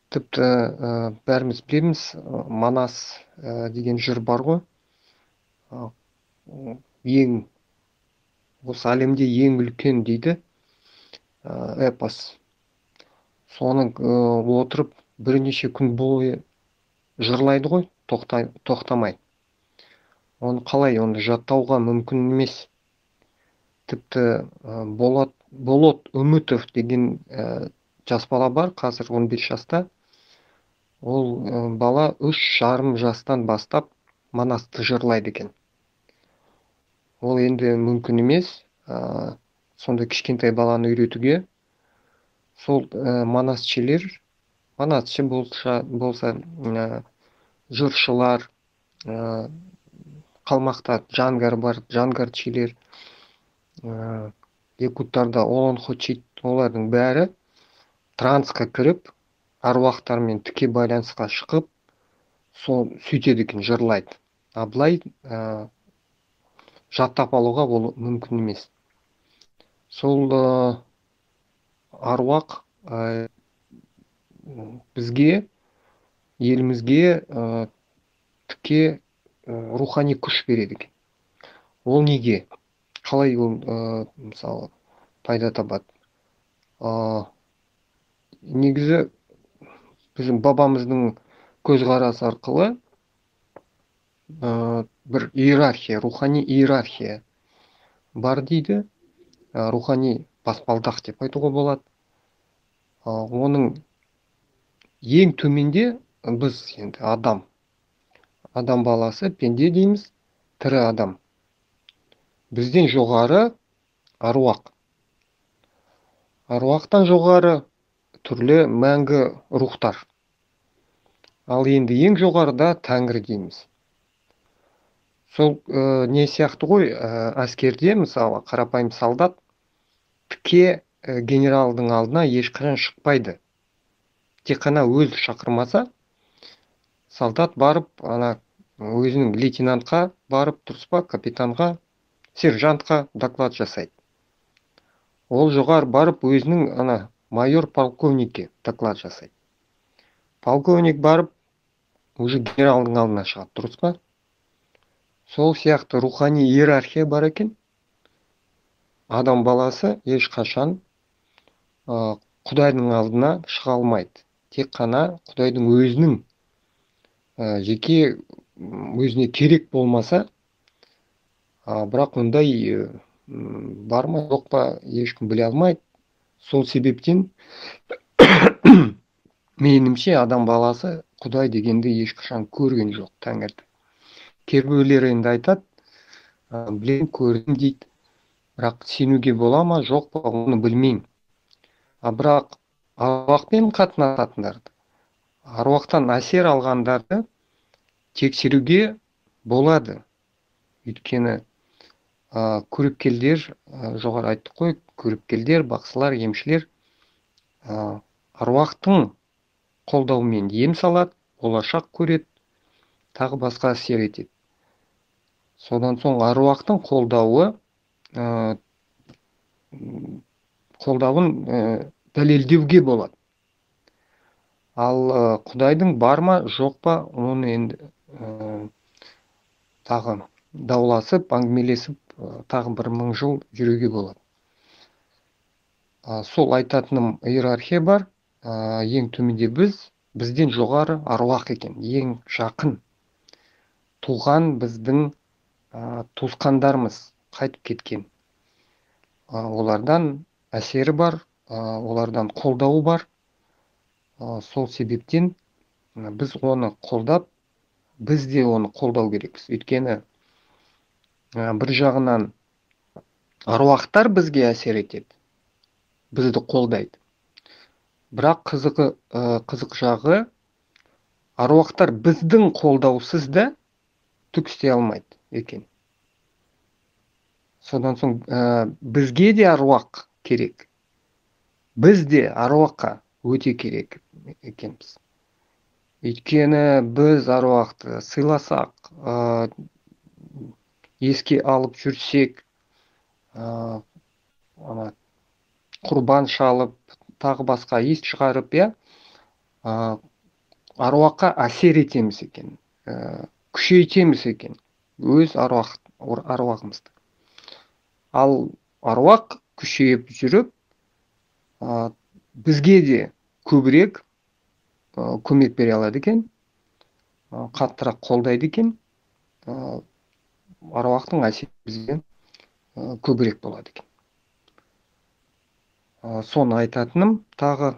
Тіпті бәріміз білеміз, Манас деген жыр бар ғой. Ең осы әлемде ең үлкен дейді эпос. Соны отырып бірнеше күн бойы жырлайды ғой, тоқтамай. Оны қалай, оны жаттауға мүмкін емес. Тіпті Болот Үмітов деген жас бала бар, қазір 15 жаста. Ол бала 3,5 жастан бастап Манасты жырлайды екен. Ол енді мүмкін емес, сондай кішкентай баланы үйретуге. Сол манасшылар, манасшы болса, жыршылар, қалмақта жангар бар, жангарчилер, якуттарда олонхочит, олардың бәрі трансқа кіріп, аруақтармен тіке байланысқа шығып, сол сөйтеді екен, жырлайды. А былай жаттап алуға ол мүмкін емес. Сол аруақ бізге, елімізге тіке рухани күш береді екен. Ол неге? Қалай ол мысалы пайда табады? Негізі біздің бабамыздың көзқарасы арқылы бір иерархия, рухани иерархия бар дейді. Рухани баспалдақ деп айтуға болады. Оның ең төменде біз енді адам. Адам баласы, пенде дейміз, тірі адам. Бізден жоғары аруақ. Аруақтан жоғары түрлі мәңгі рухтар. Ал енді ең жоғарыда тәңір дейміз. Сол не сияқты ғой, әскерде мысалы қарапайым солдат тіке генералдың алдына ешқашан шықпайды. Тек қана өзі шақырмаса, солдат барып ана өзінің лейтенантқа барып, дұрыс па, капитанға, сержантқа доклад жасайды. Ол жоғары барып өзінің ана майор полковникке доклад жасайды. Полковник барып уже генералдың алдына шығады, дұрыс па? Сол сияқты рухани иерархия бар екен. Адам баласы ешқашан Құдайдың алдына шыға алмайды. Тек қана Құдайдың өзінің жеке өзіне керек болмаса, бірақ ондай бар ма жоқ па ешкім біле алмайды. Сол себептен меніңше адам баласы Құдай дегенді ешқашан көрген жоқ, тәңірді. Кейбіреулер енді айтады, білем, көрдім дейді. Бірақ сенуге бола ма, жоқ па, оны білмеймін. А бірақ аруақпен қатынасатындарды, аруақтан әсер алғандарды тексеруге болады. Өйткені көріпкелдер, жоғары айттық қой, көріпкелдер, бақсылар, емшілер аруақтың қолдауымен ем салады, болашақ көреді, тағы басқа әсер етеді. Содан соң аруақтың қолдауы қолдауын дәлелдеуге болады. Ал Құдайдың бар ма, жоқ па, оны енді тағы дауласып, әңгімелесіп, тағы 1000 жыл жүруге болады. Сол айтатыным, иерархия бар. Ең төменде біз, бізден жоғары аруақ екен, ең жақын туған біздің туысқандарымыз қайтып кеткен. Олардан әсері бар, олардан қолдауы бар. Сол себептен біз оны қолдап, біз де оны қолдау керекпіз. Өйткені бір жағынан аруақтар бізге әсер етеді, бізді қолдайды. Бірақ қызық жағы, аруақтар біздің қолдаусыз да түк істей алмайды екен. Содан соң бізге де аруақ керек. Біз де аруаққа өте керек екенбіз. Өйткені біз аруақты сыйласақ, еске алып жүрсек, ана құрбан шалып, тағы басқа ес шығарып, иә, аруаққа әсер етеміз екен, күшейтеміз екен өз аруағымызды. Ал аруақ күшейіп жүріп, бізге де көбірек көмек бере алады екен, қаттырақ қолдайды екен, аруақтың әсері бізге көбірек болады екен. Соны айтатыным. Тағы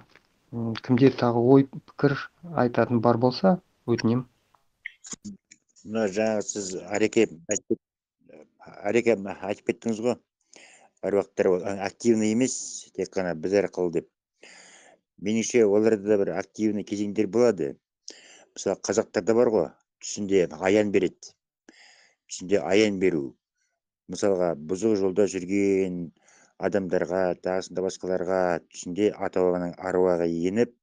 кімде тағы ой, пікір айтатын бар болса, өтінемін. Мына жаңа сіз Ареке айтып кеттіңіз ғой, аруақтар активный емес, тек қана біз арқылы деп. Меніңше, оларда да бір активный кезеңдер болады. Мысалы, қазақтарда бар ғой, түсінде аян береді. Түсінде аян беру. Мысалға, бұзық жолда жүрген адамдарға, тағысында басқаларға түсінде ата-бабаның аруағы еніп,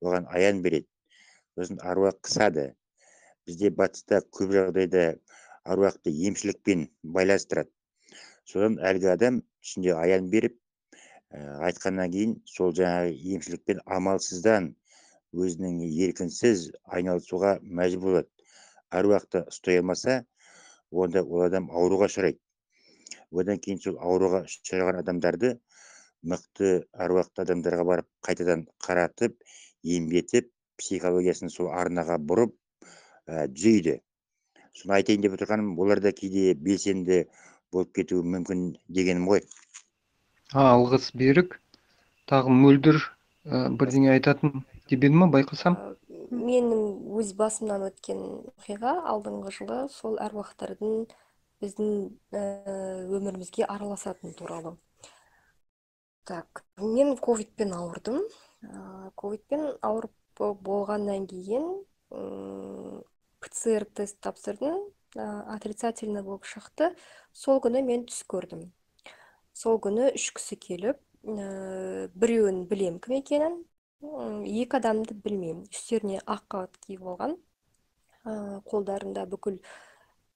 оған аян береді. Сосын аруақ қысады. Бізде батыста көп жағдайда аруақты емшілікпен байланыстырады. Содан әлгі адам түсінде аян беріп, айтқаннан кейін сол жаңағы емшілікпен амалсыздан өзінің еркінсіз айналысуға мәжбүр болады. Аруақты ұстай алмаса, онда ол адам ауруға ұшырайды. Одан кейін сол ауруға ұшыраған адамдарды мықты аруақты адамдарға барып қайтадан қаратып, емдетіп, психологиясын сол арнаға бұрып, түзейді. Соны айтайын деп отырғаным, олар да кейде белсенді болып кетуі мүмкін дегенім ғой. Алғыс Берік. Тағы Мөлдір бірдеңе айтатын деп едім ма, байқасам? Менің өз басымнан өткен оқиға алдыңғы жылы сол әруақтардың біздің өмірімізге араласатын туралы. Так, мен ковидпен ауырдым. Ковидпен ауырып болғаннан кейін ПЦР тест тапсырдым, отрицательный болып шықты. Сол күні мен түс көрдім. Сол күні 3 кісі келіп, біреуін білем кім екенін, 2 адамды білмеймін. Үстеріне ақ қабат киіп алған, қолдарында бүкіл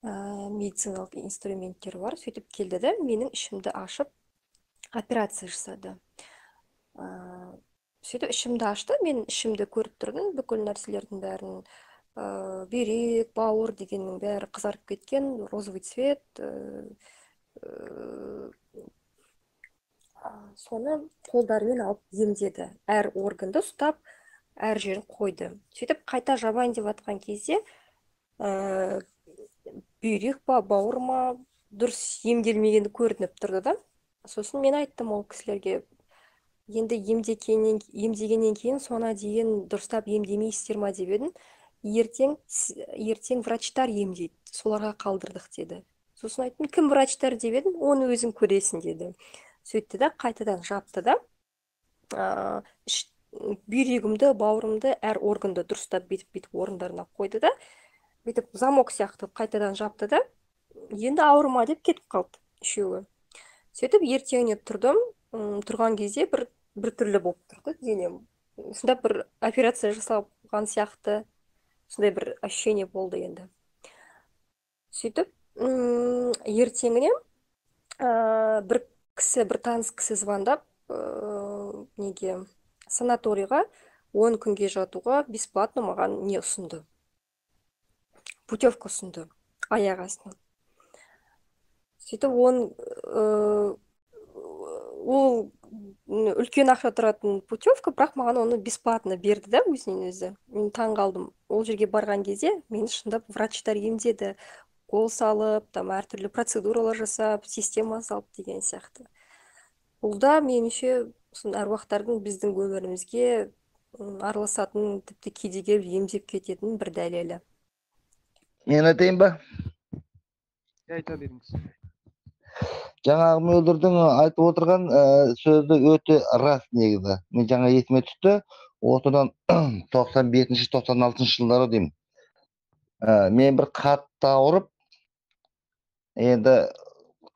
медициналық инструменттер бар. Сөйтіп келді де, менің ішімді ашып, операция жасады. Сөйтіп ішімді ашты, мен ішімді көріп тұрдым, бүкіл нәрселердің бәрін, бүйрек, бауыр дегеннің бәрі қызарып кеткен, розовый цвет. Соны қолдарымен алып емдеді. Әр органды ұстап, әр жерін қойды. Сөйтіп қайта жабайын деп атқан кезде, бүйрек па, бауыр ма, дұрыс емделмегені көрініп тұрды да. Сосын мен айттым ол кісілерге, енді емдегеннен кейін сона дейін дұрыстап емдемейсіздер ма деп едім. Ертең врачтар емдейді, соларға қалдырдық деді. Сосын айттым, кім врачтар деп едім, оны өзің көресің деді. Сөйтті да, қайтадан жапты да, бүйрегімді, бауырымды, әр органды дұрыстап бүйтіп-бүйтіп орындарына қойды да, бүйтіп замок сияқты қайтадан жапты да, енді ауырма деп кетіп қалды үшеуі. Сөйтіп ертеңіне тұрдым, тұрған кезде бір түрлі болып тұрды денем. Сонда бір операция жасалған сияқты, сондай бір ощущение болды енді. Сөйтіп ертеңіне бір кісі, бір таныс кісі звондап, неге, санаторийға 10 күнге жатуға бесплатно маған не ұсынды, путевка ұсынды аяқ астынан. Сөйтіп ол үлкен ақша тұратын путевка, бірақ маған оны бесплатно берді да өзінен өзі. Мен таң қалдым. Ол жерге барған кезде мені шындап врачтар емдеді, қол салып, там әртүрлі процедуралар жасап, система салып деген сияқты. Бұл да меніңше сол әруақтардың біздің өмірімізге араласатын, тіпті кейде келіп емдеп кететін бір дәлелі. Мен айтайын ба? Айта беріңіз. Жаңағы Мөлдірдің айтып отырған сөзі өте рас негізі. Мен жаңа есіме түсті, осыдан 95-96 жылдары деймін. Мен бір қатты ауырып, енді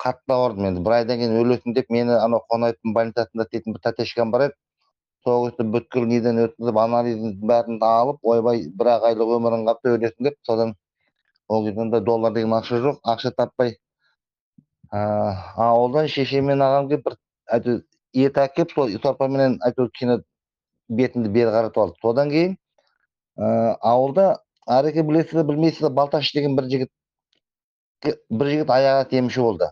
қатты ауырдым, енді бір айдан кейін өлесің деп мені анау Қонаевтың больницасында істейтін бір тәтешкам бар еді. Сол кісі бүткіл неден өткізіп, анализін бәрін алып, ойбай, бір ақ айлық өмірің қалыпты, өлесің деп. Содан ол кезде доллар деген ақша жоқ, ақша таппай ауылдан шешем мен ағам келіп бір әйтеуір ет әкеліп, сол сорпаменен әйтеуір кішкене бетімді бері қаратып алды. Содан кейін ауылда, Ареке, білесіз бе, білмейсіз бе, Балташ деген бір жігіт аяғы темші болды.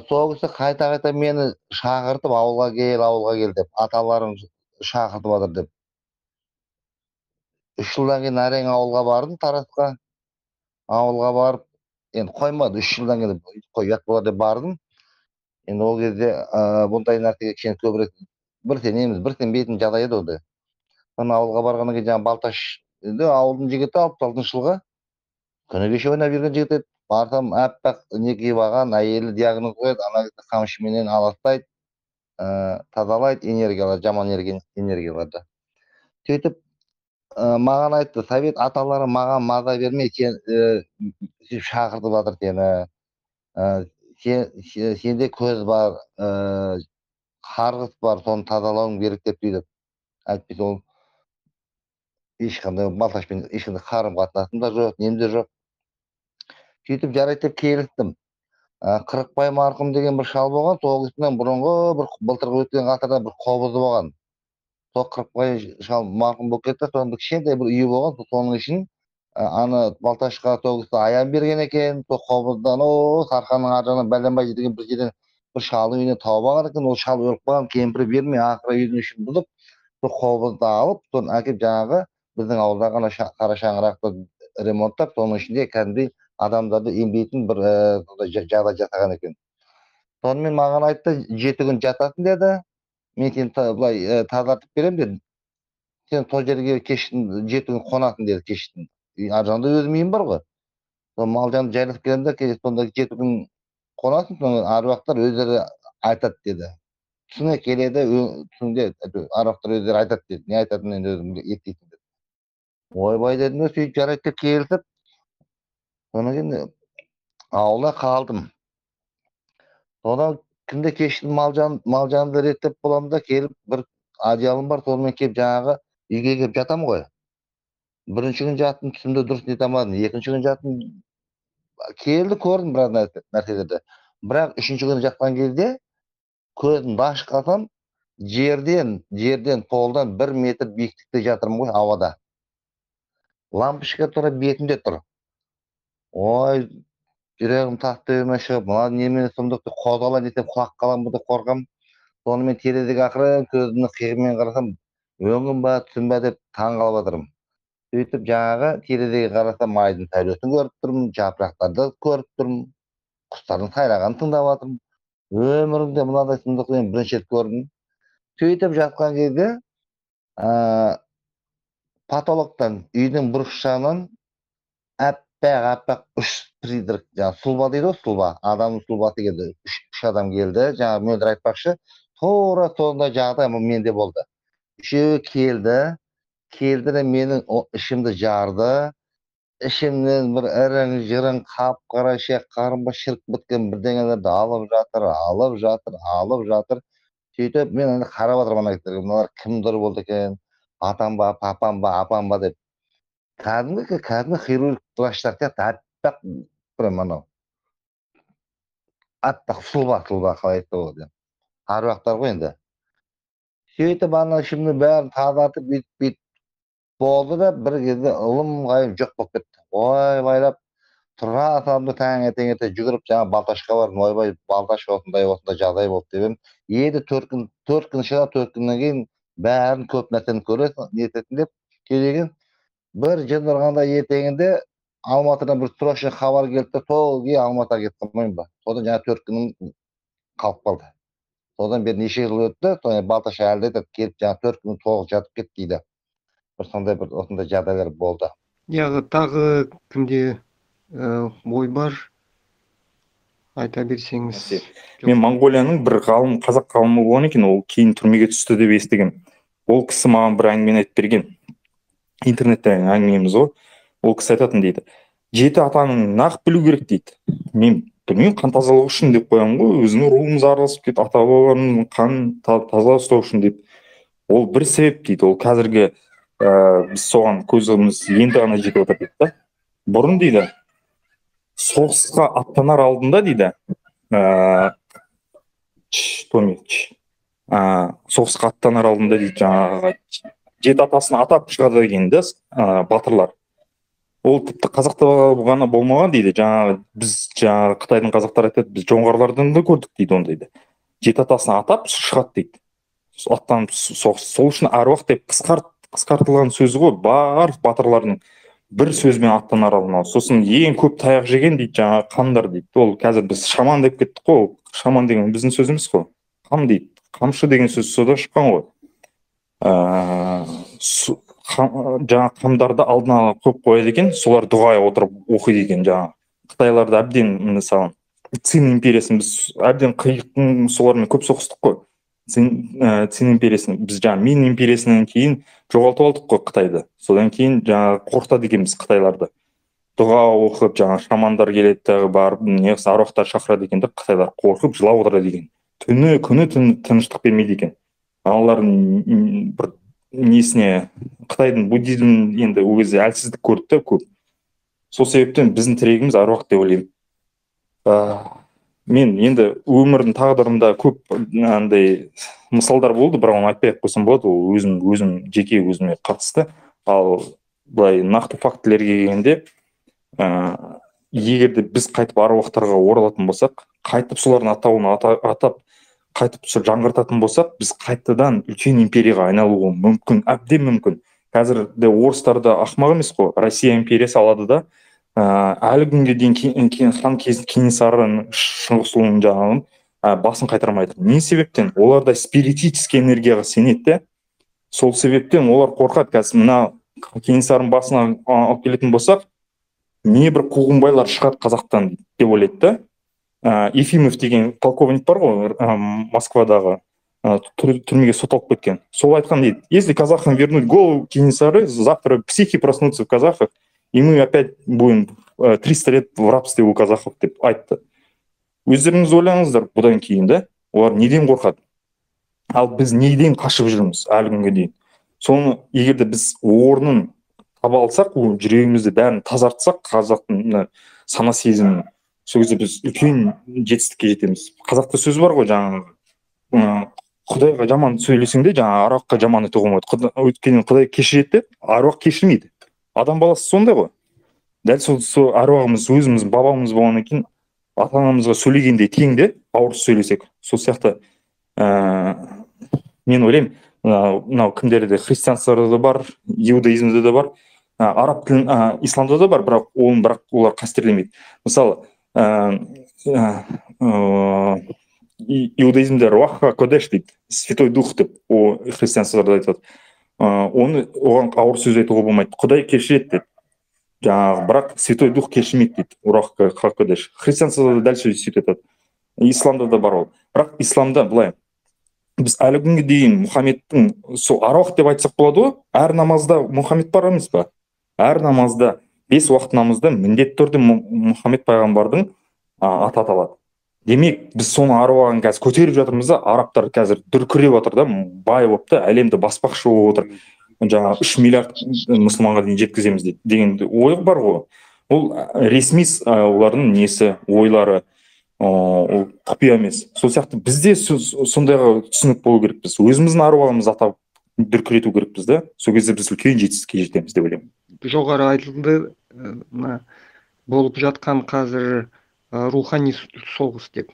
Сол кісі қайта-қайта мені шақыртып, ауылға кел, ауылға кел деп, аталарым шақыртып жатыр деп. 3 жылдан кейін әрең ауылға бардым, Тарасқа. Ауылға барып, енді қоймады, 3 жылдан кейін қой, ұят болар деп бардым. Енді ол кезде бұндай нәрсеге кішкене көбірек бір сенеміз, бір сенбейтін жағдай еді онда. Соны ауылға барғаннан кейін жаңағы Балташ, енді ауылдың жігіті, 66 жылғы күні кеше ойнап жүрген жігіт еді. Барсам, аппақ не киіп алған, әйелі диагноз қояды, ана кісі қамшыменен аластайды, тазалайды энергиялар, жаман энергияларды. Сөйтіп маған айтты, совет аталары маған маза бермей, сен шақыртып жатыр сені, сенде көз бар, қарғыс бар, соны тазалауың керек деп сөйтіп. Әйтпесе ол ешқандай Балташпен ешқандай қарым қатынасым да жоқ, нем де жоқ. Сөйтіп жарайды деп келістім. Қырықбай марқұм деген бір шал болған, сол кісінің бұрынғы бір былтырғы өткен ғасырда бір қобызы болған. Сол Қырықбай шал марқұм болып кетті, соның бір кішкентай бір үйі болған, соның ішін аны Балташқа сол кісі аян берген екен. Сол қобыздан Сарқанның ар жағынан бәленбай деген бір жерден бір шалдың үйінен тауып алған екен. Ол шал өліп қалған, кемпірі бермей ақыры үйдің ішін бұзып, сол қобызды алып, соны әкеліп жаңағы біздің ауылдағы ана қара шаңырақты ремонттап, соның ішінде кәдімгідей адамдарды емдейтін бір жағдай жасаған екен. Сонымен маған айтты, 7 күн жатасың деді, мен сені былай тазартып беремін деді. Сен сол жерге кештің 7 күн қонасың деді кештің. Ар жағында өзім үйім бар ғой. Сол малжанды жайласып келемін де, сонда 7 күн қонасың, соны аруақтар өздері айтады деді. Түсіңе келеді, түсіңде аруақтар өздері айтады деді. Не айтатынын енді өзің естисің деді. Ойбай дедім де, сөйтіп жарайды деп келісіп, содан кейін ауылда қалдым. Содан күнде кешті малжанды реттеп боламын да, келіп бір одеялым бар, сонымен келіп жаңағы үйге келіп жатамын ғой. Бірінші күн жаттым, түсімді дұрыс нете алмадым. Екінші күн жаттым, келді, көрдім біраз нәрселерді. Бірақ үшінші күні жатқан кезде көзімді ашып қалсам, жерден полдан 1 метр биіктікте жатырмын ғой ауада. Лампочка тура бетімде тұр. Ой, жүрегім тас төбеме шығып, мына немене сұмдық деп қозғалайын десем құлап қаламын ба деп қорқамын. Сонымен терезеге ақырын көзімнің қиығымен қарасам, өңім ба, түсім ба деп таң қалып жатырмын. Сөйтіп жаңағы терезеге қарасам, айдың сәулесін көріп тұрмын, жапырақтарды көріп тұрмын, құстардың сайрағанын тыңдап жатырмын. Өмірімде мынадай сұмдықты мен бірінші рет көрдім. Сөйтіп жатқан кезде потолоктан, үйдің бұрыш жағынан аппақ 3 призрак, жаңағы сұлба дейді ғой, сұлба, адамның сұлбасы келді. 3 адам келді, жаңағы Мөлдір айтпақшы, тура сондай жағдай менде болды. Үшеуі келді, келді де менің ішімді жарды. Ішімнен бір ірің жырың қап-қара шек қарынба шірік біткен бірдеңелерді алып жатыр, алып жатыр, алып жатыр. Сөйтіп мен енді қарап отырмын ана кісілерге, мыналар кімдер болды екен, атам ба, папам ба, апам ба деп. Кәдімгі хирург врачтар сияқты аппақ прям анау. Аппақ сұлба, сұлба қалай айтса болады. Аруақтар ғой енді. Сөйтіп ана ішімнің бәрін тазартып, бүйтіп болды да, бір кезде ылым ғайым жоқ болып кетті. Ойбайлап тұра салдым, таңертең ерте жүгіріп жаңа Балташқа бардым. Ойбай, Балташ, осындай осындай жағдай болды деп едім. Енді 4 күн, 4 күн шығады, 4 күннен кейін бәрін, көп нәрсені көресің, нетесің деп келген. Бір жын ұрғанда ертеңінде Алматыдан бір срочный хабар келді де, сол кейін Алматыға кетіп қалмаймын ба. Содан жаңа 4 күнім қалып қалды. Содан бері неше жыл өтті. Содан Балташ әлі де айтады: «Келіп жаңа 4 күн толық жатып кет», – дейді. Бір сондай, бір осындай жағдайлар болды. Иә, тағы кімде ой бар, айта берсеңіз. Мен Моңғолияның бір ғалым, қазақ ғалымы болған екен, ол кейін түрмеге түсті деп естігемін. Ол кісі маған бір әңгімені айтып берген, интернеттегі әңгімеміз ғой. Ол кісі айтатын дейді: жеті атаның нақ білу керек дейді. Мен білмеймін, қан тазалығы үшін деп қоямын ғой, өзінің руымыз араласып кетті, ата бабаларымыздың қанын таза ұстау үшін деп. Ол бір себеп дейді. Ол қазіргі біз соған көзіміз енді ғана жетіп отыр дейді да. Бұрын дейді, соғысқа аттанар алдында дейді, Томи, соғысқа аттанар алдында дейді, жаңағы жеті атасын атап шығады екен да батырлар. Ол тіпті қазақта ғана болмаған дейді. Жаңағы біз, жаңағы Қытайдың қазақтары айтады, біз жоңғарлардан да көрдік дейді ондайды. Жеті атасын атап шығады дейді аттанып соғыс. Сол үшін әруақ деп қысқартылған сөзі ғой, бар батырлардың бір сөзбен аттанар алдына. Сосын ең көп таяқ жеген дейді жаңағы қамдар дейді. Ол қазір біз шаман деп кеттік қой, ол шаман деген біздің сөзіміз қой. Қам дейді, қамшы деген сөз содан шыққан ғой. Жаңағы қамдарды алдын ала қойып қояды екен, солар дұға отырып оқиды екен. Жаңағы қытайларды әбден, мысалы, Цин империясын біз әбден қиықтың, солармен көп соғыстық қой. Цин империясын біз жаңағы Мин империясынан кейін жоғалтып алдық қой Қытайды. Содан кейін жаңағы қорқытады екенбіз қытайларды, дұға оқып, жаңағы шамандар келеді дағы, барып не аруақтар шақырады екен да, қытайлар қорқып жылап отырады екен түні күні, тыныштық бермейді екен аналардың бір несіне. Қытайдың буддизм енді ол кезде әлсіздік көрді да көп. Сол себептен біздің тірегіміз аруақ деп ойлаймын. Мен енді өмірдің тағдырында көп андай мысалдар болды, бірақ оны айтпай ақ қойсам болады, ол өзім жеке өзіме қатысты. Ал былай нақты фактілерге келгенде, егер де біз қайтып аруақтарға оралатын болсақ, қайтып солардың атауын атап, қайтып сол жаңғыртатын болсақ, біз қайтадан үлкен империяға айналуға мүмкін, әбден мүмкін. Қазір де орыстар да ақымақ емес қой. Россия империясы алады да, әлі күнге дейін хан Кенесарының, Шыңғысұлының жаңағын басын қайтармай жатыр. Не себептен? Олар да спиритический энергияға сенеді де, сол себептен олар қорқады. Қазір мына Кенесарының басына алып келетін болсақ, не бір қуғынбайлар шығады қазақтан деп ойлайды да. Ефимов деген полковник бар ғой, Москвадағы, түрмеге сотталып кеткен, сол айтқан дейді: «Если казахам вернуть голову Кенесары, завтра психи проснутся в казахах, и мы опять будем 300 лет в рабстве у казахов», – деп айтты. Өздеріңіз ойлаңыздар, бұдан кейін да олар неден қорқады? Ал біз неден қашып жүрміз әлі күнге дейін? Соны егер де біз орнын таба алсақ, ол жүрегімізді бәрін тазартсақ, қазақтың мына сана сезімін, сол кезде біз үлкен жетістікке жетеміз. Қазақта сөз бар ғой, жаңағы құдайға жаман сөйлесең де, жаңағы аруаққа жаман айтуға болмайды, өйткені құдай кешіреді де, аруақ кешірмейді. Адам баласы сондай ғой. Дәл сол аруағымыз өзіміз бабамыз болғаннан кейін, ата анамызға сөйлегендей тең де ауыр сөйлесек. Сол сияқты мен ойлаймын, мынау кімдерде, христианствода да бар, иудаизмде де бар, араб тілін, исламда да бар, бірақ оны, бірақ олар қастерлемейді. Мысалы, иудаизмде руах кодеш дейді, святой дух деп. О, христианствода айтады, оны, оған ауыр сөз айтуға болмайды, құдай кешіреді деп жаңағы, бірақ святой дух кешірмейді дейді, руах кодеш. Христианствода да дәл сөйтіп айтады, исламда да бар ол. Бірақ исламда былай: біз әлі күнге дейін Мұхаммедтің сол аруақ деп айтсақ болады ғой, әр намазда Мұхаммед бар емес па? Әр намазда, бес уақыт намазда міндетті түрде Мұхаммед пайғамбардың аты аталады. Демек, біз соның аруағын қазір көтеріп жатырмыз да. Арабтар қазір дүркіреп жатыр да, бай болып та, әлемді баспақшы болып отыр. Жаңағы 3 миллиард мұсылманға дейін жеткіземіз дейді деген ой бар ғой. Ол ресми олардың несі, ойлары. Ол құпия емес. Сол сияқты бізде сондайға түсінік болу керекпіз. Өзіміздің аруағымызды атап дүркірету керекпіз да. Сол кезде біз үлкен жетістікке жетеміз деп ойлаймын. Жоғары айтылды, мына болып жатқан қазір рухани соғыс деп.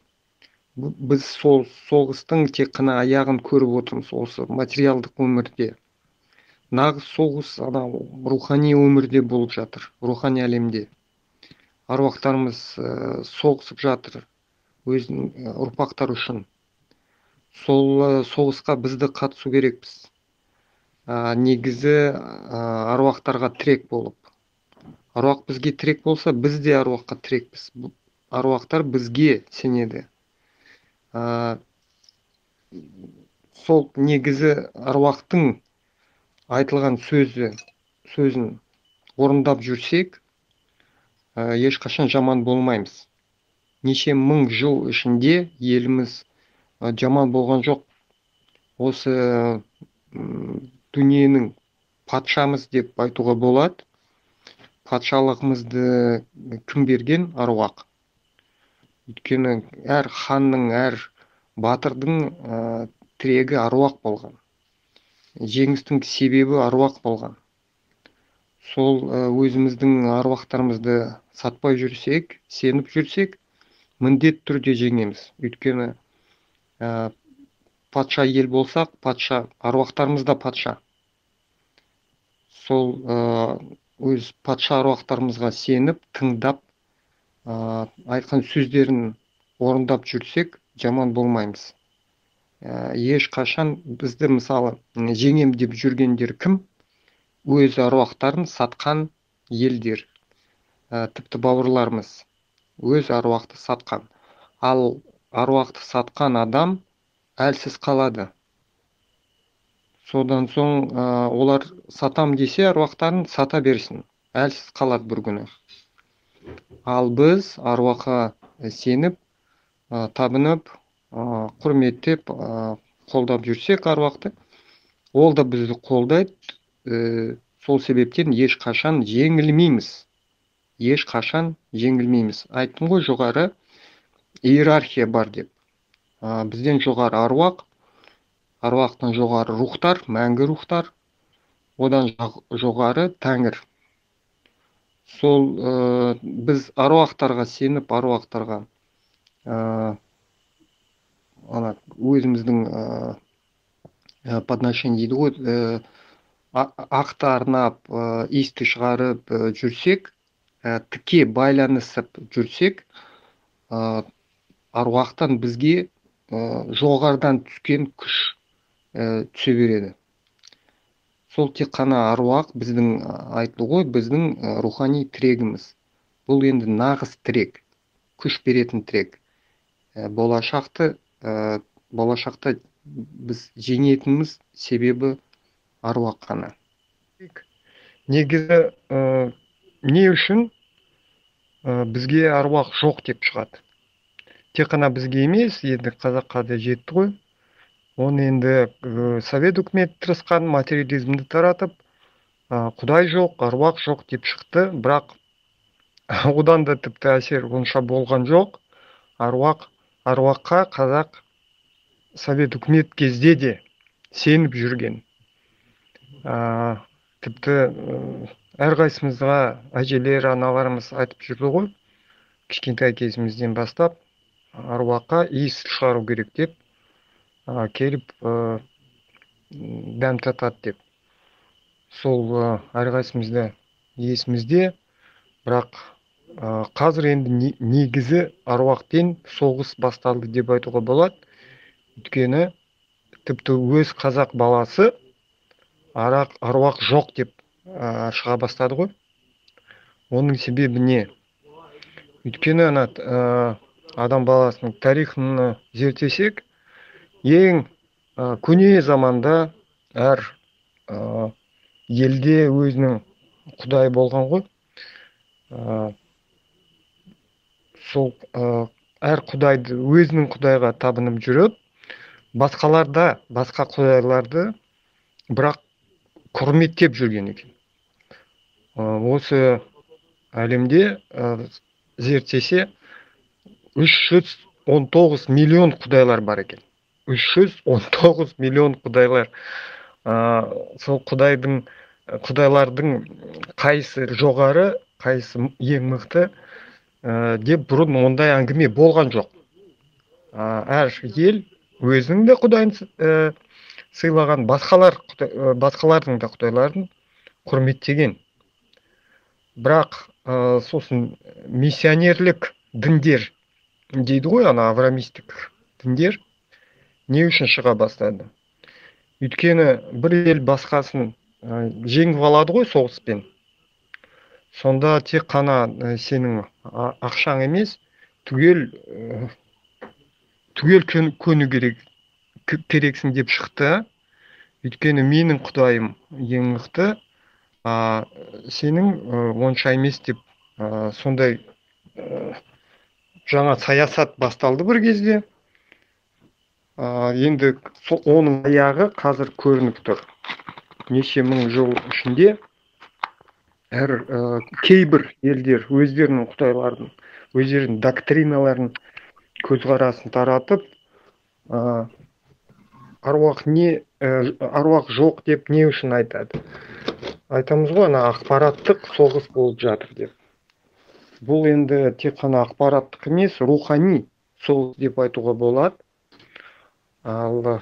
Біз сол соғыстың тек қана аяғын көріп отырмыз осы материалдық өмірде. Нағыз соғыс анау рухани өмірде болып жатыр, рухани әлемде. Аруақтарымыз соғысып жатыр өзінің ұрпақтары үшін. Сол соғысқа бізді қатысу керекпіз. Негізі аруақтарға тірек болып. Аруақ бізге тірек болса, біз де аруаққа тірекпіз. Аруақтар бізге сенеді. Сол негізі аруақтың айтылған сөзін орындап жүрсек, ешқашан жаман болмаймыз. Неше мың жыл ішінде еліміз жаман болған жоқ. Осы дүниенің патшамыз деп айтуға болады. Патшалығымызды кім берген? Аруақ. Өйткені әр ханның, әр батырдың тірегі аруақ болған. Жеңістің себебі аруақ болған. Сол өзіміздің аруақтарымызды сатпай жүрсек, сеніп жүрсек, міндетті түрде жеңеміз. Өйткені патша ел болсақ, патша, аруақтарымыз да патша. Сол өз патша аруақтарымызға сеніп, тыңдап, айтқан сөздерін орындап жүрсек, жаман болмаймыз. Ешқашан бізді, мысалы, жеңем деп жүргендер кім? Өз аруақтарын сатқан елдер, тіпті бауырларымыз өз аруақты сатқан. Ал аруақты сатқан адам әлсіз қалады. Содан соң олар сатам десе аруақтарын сата берсін, әлсіз қалады бір күні. Ал біз аруаққа сеніп, табынып, құрметтеп, қолдап жүрсек аруақты, ол да бізді қолдайды. Сол себептен ешқашан жеңілмейміз. Ешқашан жеңілмейміз. Айттым ғой, жоғары иерархия бар деп. Бізден жоғары аруақ, аруақтан жоғары рухтар, мәңгі рухтар, одан жоғары тәңір. Сол біз аруақтарға сеніп, аруақтарға ана өзіміздің подношение дейді ғой, ақты арнап, иісті шығарып жүрсек, тіке байланысып жүрсек, аруақтан бізге жоғарыдан түскен күш түсе береді. Сол тек қана аруақ біздің айтылы ғой, біздің рухани тірегіміз. Бұл енді нағыз тірек, күш беретін тірек. Болашақта біз жеңетініміз себебі аруақ қана. Негізі не үшін бізге аруақ жоқ деп шығады? Тек қана бізге емес, енді қазаққа да жетті ғой. Оны енді совет үкіметі тырысқан материализмді таратып, Құдай жоқ, аруақ жоқ деп шықты, бірақ одан да тіпті әсер онша болған жоқ. Аруаққа қазақ совет үкімет кезде де сеніп жүрген. Тіпті әрқайсымызға әжелер, аналарымыз айтып жүрді ғой, кішкентай кезімізден бастап аруаққа иіс шығару керек деп, келіп дәм татады деп. Сол әрқайсымызда есімізде, бірақ қазір енді негізі аруақпен соғыс басталды деп айтуға болады. Өйткені тіпті өз қазақ баласы аруақ жоқ деп шыға бастады ғой. Оның себебі не? Өйткені ана адам баласының тарихын зерттесек, ең көне заманда әр елде өзінің құдайы болған ғой. Сол әр құдайды өзінің құдайға табынып жүріп, басқаларда басқа құдайларды бірақ құрметтеп жүрген екен. Осы әлемде зерттесе, 319 миллион құдайлар бар екен. 319 миллион құдайлар. Сол құдайлардың қайсы жоғары, қайсы ең мықты деп бұрын ондай әңгіме болған жоқ. Әр ел өзінің де құдайын сыйлаған, басқалардың да құдайларын құрметтеген. Бірақ сосын миссионерлік діндер дейді ғой, ана авраамистік діндер не үшін шыға бастады? Өйткені бір ел басқасын жеңіп алады ғой соғыспен. Сонда тек қана сенің ақшаң емес, түгел көну керексің деп шықты. Өйткені менің құдайым ең мықты, сенің онша емес деп сондай жаңа саясат басталды бір кезде. Енді оның аяғы қазір көрініп тұр. Неше мың жыл ішінде әр кейбір елдер өздерінің құдайларын, өздерінің доктриналарын, көзқарасын таратып, аруақ жоқ деп не үшін айтады? Айтамыз ғой, ана ақпараттық соғыс болып жатыр деп. Бұл енді тек қана ақпараттық емес, рухани соғыс деп айтуға болады. Ал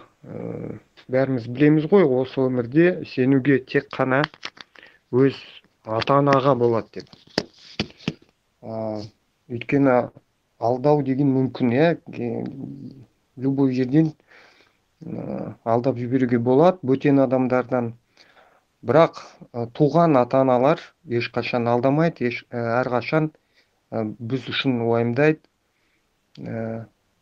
бәріміз білеміз ғой, осы өмірде сенуге тек қана өз ата-анаға болады деп. Өйткені алдау деген мүмкін, иә, любой жерден алдап жіберуге болады бөтен адамдардан. Бірақ туған ата-аналар ешқашан алдамайды, әрқашан біз үшін уайымдайды.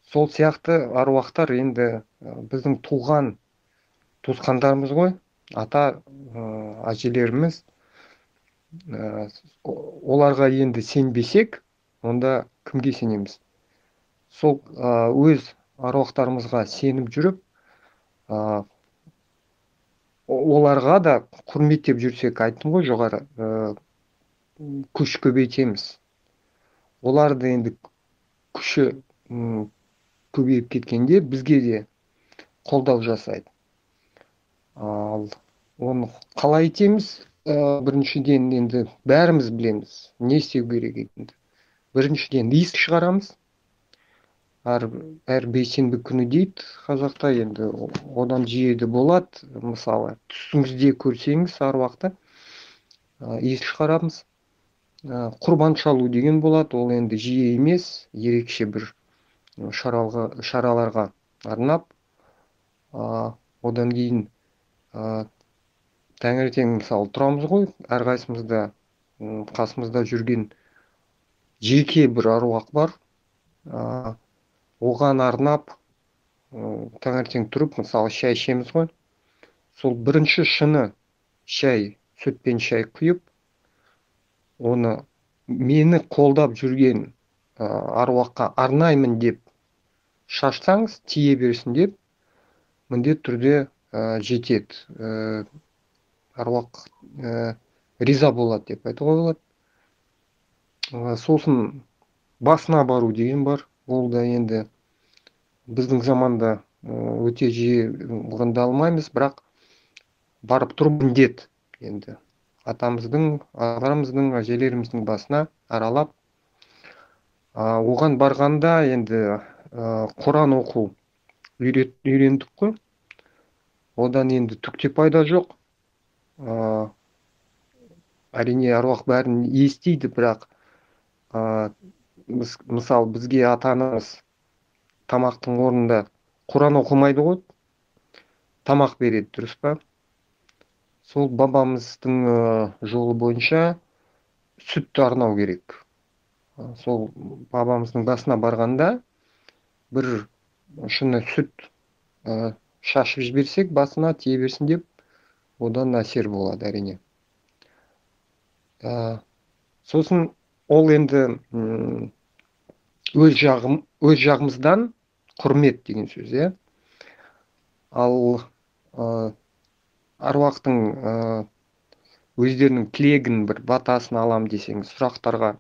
Сол сияқты аруақтар енді біздің туған туысқандарымыз ғой, ата әжелеріміз. Оларға енді сенбесек, онда кімге сенеміз? Сол өз аруақтарымызға сеніп жүріп, оларға да құрметтеп жүрсек, айттым ғой жоғары, күш көбейтеміз. Оларды енді күші көбейіп кеткенде бізге де қолдау жасайды. Ал оны қалай етеміз? Біріншіден енді бәріміз білеміз, не істеу керек екенін. Біріншіден иіс шығарамыз. Әр бейсенбі күні дейді қазақта, енді одан жиі де болады. Мысалы, түсіңізде көрсеңіз аруақты, иіс шығарамыз. Құрбан шалу деген болады, ол енді жиі емес, ерекше бір шараларға арнап. Одан кейін таңертең мысалы тұрамыз ғой, әрқайсымызда қасымызда жүрген жеке бір аруақ бар. Оған арнап таңертең тұрып, мысалы, шай ішеміз ғой. Сол бірінші шыны шай, сүтпен шай құйып, оны мені қолдап жүрген аруаққа арнаймын деп шашсаңыз, тие берсін деп, міндетті түрде жетеді. Аруақ риза болады деп айтуға болады. Сосын басына бару деген бар. Ол да енді біздің заманда өте жиі орында алмаймыз, бірақ барып тұру міндет. Енді атамыздың, ағаларымыздың, әжелеріміздің басына аралап, оған барғанда енді Құран оқу үйрендік қой. Одан енді түк те пайда жоқ. Әрине аруақ бәрін естиді, бірақ мысалы бізге ата-анамыз тамақтың орнында Құран оқымайды ғой, тамақ береді, дұрыс па? Сол бабамыздың жолы бойынша сүтті арнау керек. Сол бабамыздың басына барғанда бір шыны сүт шашып жіберсек, басына тие берсін деп, одан әсер болады әрине. Сосын ол енді өз жағымыздан құрмет деген сөз, иә. Ал аруақтың өздерінің тілегін, бір батасын алам десеңіз, сұрақтарға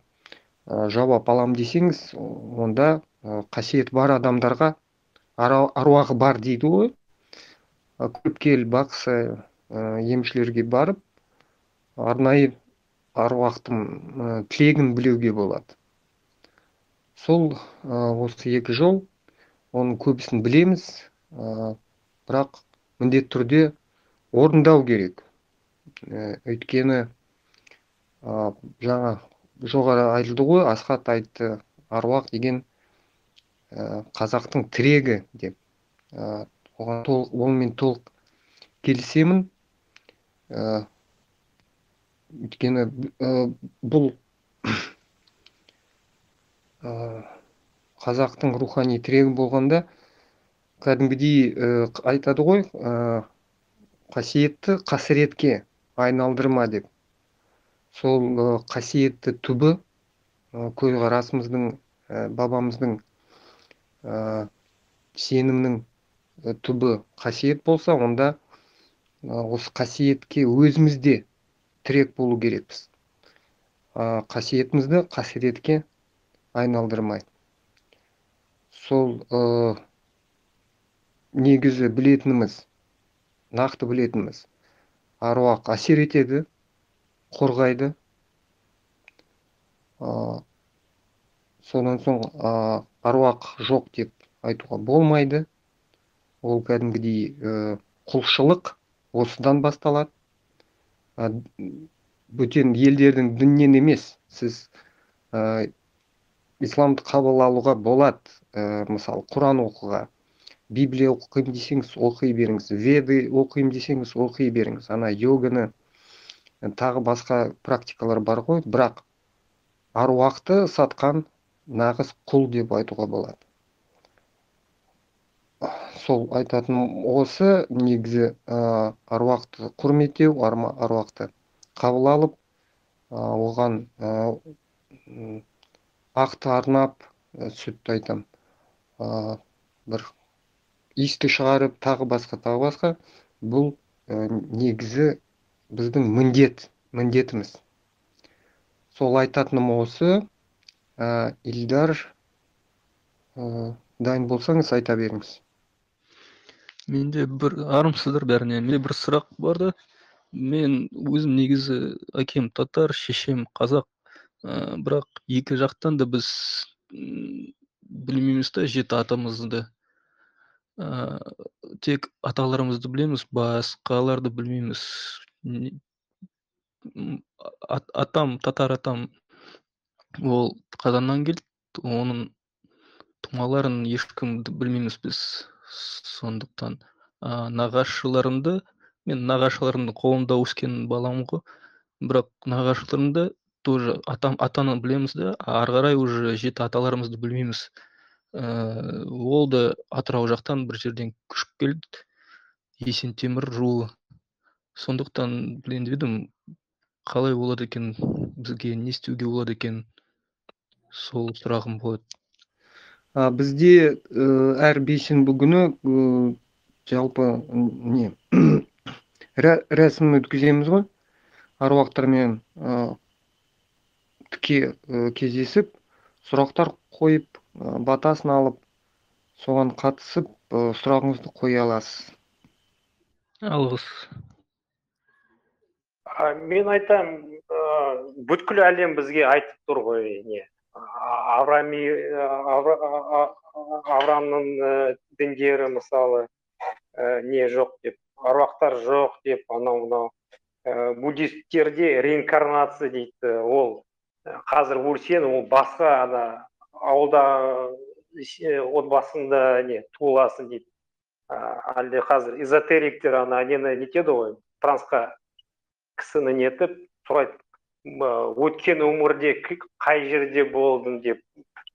жауап алам десеңіз, онда Қасиет бар адамдарға аруағы бар дейді ғой. Көріпкел, бақсы, емшілерге барып, арнайы аруақтың тілегін білуге болады. Сол осы екі жол, оның көбісін білеміз, бірақ міндетті түрде орындау керек. Өйткені жаңа жоғары айтылды ғой, Асхат айтты, аруақ деген қазақтың тірегі деп. Оған толық, онымен толық келісемін. Өйткені бұл қазақтың рухани тірегі болғанда кәдімгідей айтады ғой, қасиетті қасіретке айналдырма деп. Сол қасиетті түбі көзқарасымыздың, бабамыздың сенімнің түбі қасиет болса, онда осы қасиетке өзіміз де тірек болу керекпіз. Қасиетімізді қасіретке айналдырмай. Сол негізі білетініміз, нақты білетініміз, аруақ әсер етеді, қорғайды. Содан соң аруақ жоқ деп айтуға болмайды. Ол кәдімгідей құлшылық осыдан басталады. Бөтен елдердің дінінен емес, сіз исламды қабыл алуға болады. Мысалы, Құран оқуға, Библия оқимын десеңіз, оқи беріңіз, Веды оқимын десеңіз, оқи беріңіз. Ана йоганы, тағы басқа практикалар бар ғой, бірақ аруақты сатқан нағыз құл деп айтуға болады. Сол айтатыным осы, негізі аруақты құрметтеу, аруақты қабыл алып, оған ақты арнап, сүтті айтам, бір иісті шығарып, тағы басқа, тағы басқа, бұл негізі біздің міндетіміз. Сол айтатыным осы. Илдар, дайын болсаңыз айта беріңіз. Менде бір армысыздар бәріне. Менде бір сұрақ бар да. Мен өзім негізі әкем татар, шешем қазақ. Бірақ екі жақтан да біз білмейміз да жеті атамызды. Тек аталарымызды білеміз, басқаларды білмейміз. Атам, татар атам, ол Қазаннан келді, оның тумаларын ешкім білмейміз біз. Сондықтан нағашыларымды, мен нағашыларымды қолымда өскен балам ғой, бірақ нағашыларымды тоже атаны білеміз да, ары қарай уже жеті аталарымызды білмейміз. Ол да Атырау жақтан бір жерден көшіп келді, Есентемір руы. Сондықтан білейін деп едім, қалай болады екен, бізге не істеуге болады екен, сол сұрағым болады. Бізде әр бейсенбі күні жалпы не рәсім өткіземіз ғой, аруақтармен тіке кездесіп, сұрақтар қойып, батасын алып, соған қатысып, сұрағыңызды қоя аласыз. Алғыс. Мен айтам, бүткіл әлем бізге айтып тұр ғой, не Авраамның діндері мысалы не жоқ деп, аруақтар жоқ деп, анау мынау. Буддистерде реинкарнация дейді, ол қазір өлсең, ол басқа ана ауылда отбасында не туыласың дейді. Әлде қазір эзотериктер ана нені нетеді ғой, трансқа кісіні нетіп сұрайды, өткен өмірде қай жерде болдың деп,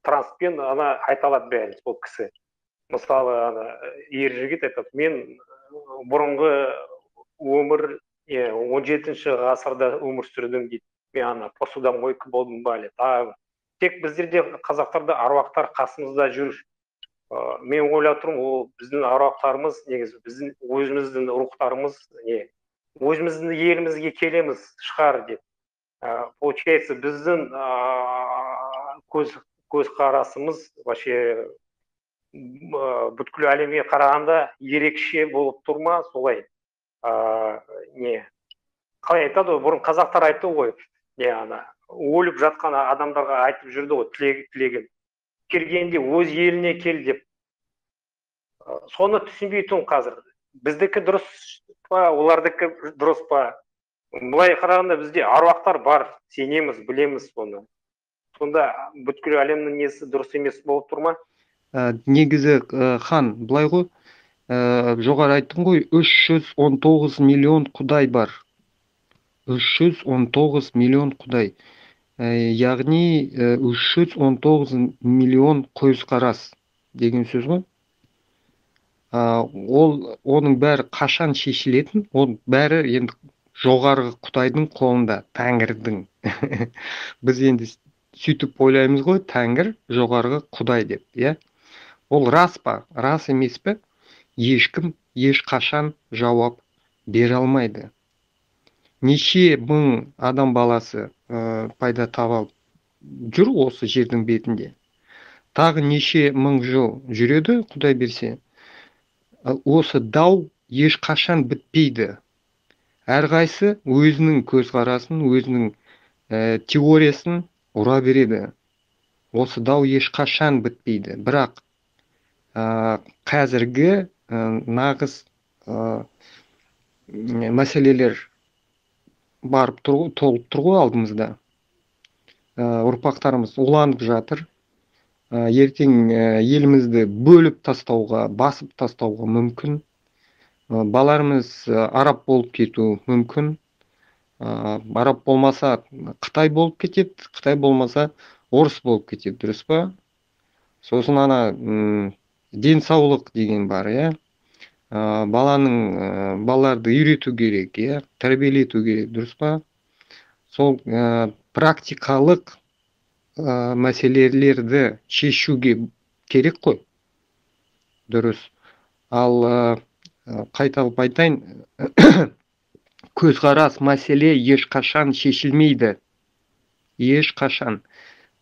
транспен ана айта алады бәрін сол кісі. Мысалы, ана ер жігіт айтады, мен бұрынғы өмір 17 ғасырда өмір сүрдім дейді, мен ана посудомойка болдым ба әлі. Тек біздерде қазақтарда аруақтар қасымызда жүр. Мен ойлап тұрмын, ол біздің аруақтарымыз негізі біздің өзіміздің рухтарымыз, не өзіміздің елімізге келеміз шығар деп. Получается, біздің көз Көзқарасымыз вообще бүткіл әлемге қарағанда ерекше болып тұр ма, солай. Не, қалай айтады ғой, бұрын қазақтар айтты ғой, не ана өліп жатқан адамдарға айтып жүрді ғой тілегін. Келгенде өз еліне кел деп. Соны түсінбей тұрмын қазір. Біздікі дұрыс па, олардікі дұрыс па? Былай қарағанда бізде аруақтар бар, сенеміз, білеміз соны. Сонда бүткіл әлемнің несі дұрыс емес болып тұр ма? Негізі, хан, былай ғой, жоғары айттым ғой, 319 миллион құдай бар. 319 миллион құдай. Яғни 319 миллион көзқарас деген сөз ғой. Ол оның бәрі қашан шешілетін? Ол бәрі енді жоғарғы құдайдың қолында, тәңірдің. Біз енді сөйтіп ойлаймыз ғой, тәңір жоғарғы құдай деп, иә? Ол рас па, рас емес пе? Ешкім ешқашан жауап бере алмайды. Неше мың адам баласы пайда таба жүр осы жердің бетінде. Тағы неше мың жыл жүреді, құдай берсе. Осы дау ешқашан бітпейді. Әрқайсы өзінің көзқарасын, өзінің теориясын ұра береді. Осы дау ешқашан бітпейді. Бірақ қазіргі нағыз мәселелер барып тұр, толып тұр ғой алдымызда. Ұрпақтарымыз уланып жатыр. Ертең елімізді бөліп тастауға, басып тастауға мүмкін. Баларымыз араб болып кетуі мүмкін. Араб болмаса қытай болып кетеді, қытай болмаса орыс болып кетеді, дұрыс па? Сосын ана денсаулық деген бар, иә? Баланың балаларды үйрету керек, иә, тәрбиелету керек, дұрыс па? Сол практикалық мәселелерді шешуге керек қой, дұрыс. Ал қайталап айтайын, көзқарас мәселе ешқашан шешілмейді, ешқашан.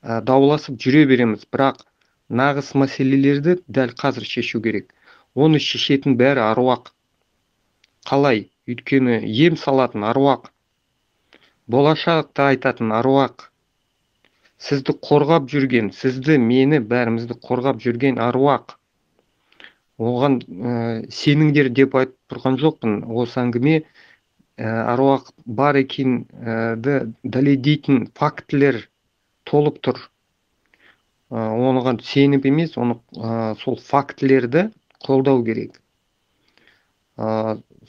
Дауласып жүре береміз, бірақ нағыз мәселелерді дәл қазір шешу керек. Оны шешетін бәрі аруақ. Қалай? Өйткені ем салатын аруақ, болашақта айтатын аруақ, сізді қорғап жүрген, сізді, мені, бәрімізді қорғап жүрген аруақ. Оған сеніңдер деп айтып тұрған жоқпын. Осы әңгіме аруақ бар екенді дәлелдейтін фактілер толып тұр. Оған сеніп емес, оны сол фактілерді қолдау керек.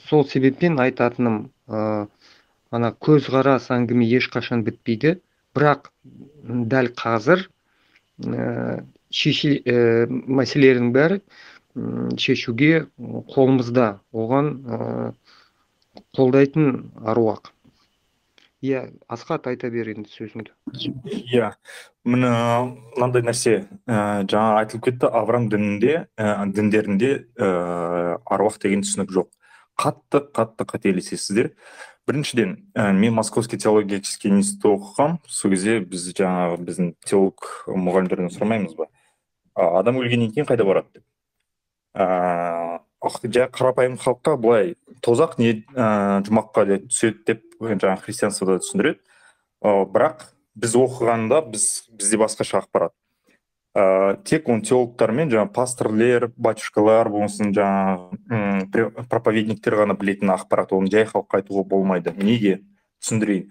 Сол себептен айтатыным, ана көзқарас әңгіме ешқашан бітпейді, бірақ дәл қазір мәселелердің бәрі шешуге қолымызда, оған қолдайтын аруақ. Иә, Асхат, айта бер енді сөзіңді. Иә, міне мынандай нәрсе жаңа айтылып кетті. Авраам дінінде, діндерінде аруақ деген түсінік жоқ. Қатты қатты қателесесіздер. Біріншіден, мен Московский теологический институтта оқығам. Сол кезде біз жаңағы біздің теолог мұғалімдерден сұрамаймыз ба, адам өлгеннен кейін қайда барады деп. Жай қарапайым халыққа былай тозақ не жұмаққа түседі деп жаңағы христианствода түсіндіреді. Бірақ біз оқығанда бізде басқаша ақпарат. Тек он теологтар мен жаңағы пасторлер, батюшкалар болсын, жаңағы проповедниктер ғана білетін ақпарат. Оны жай халыққа айтуға болмайды. Неге? Түсіндірейін.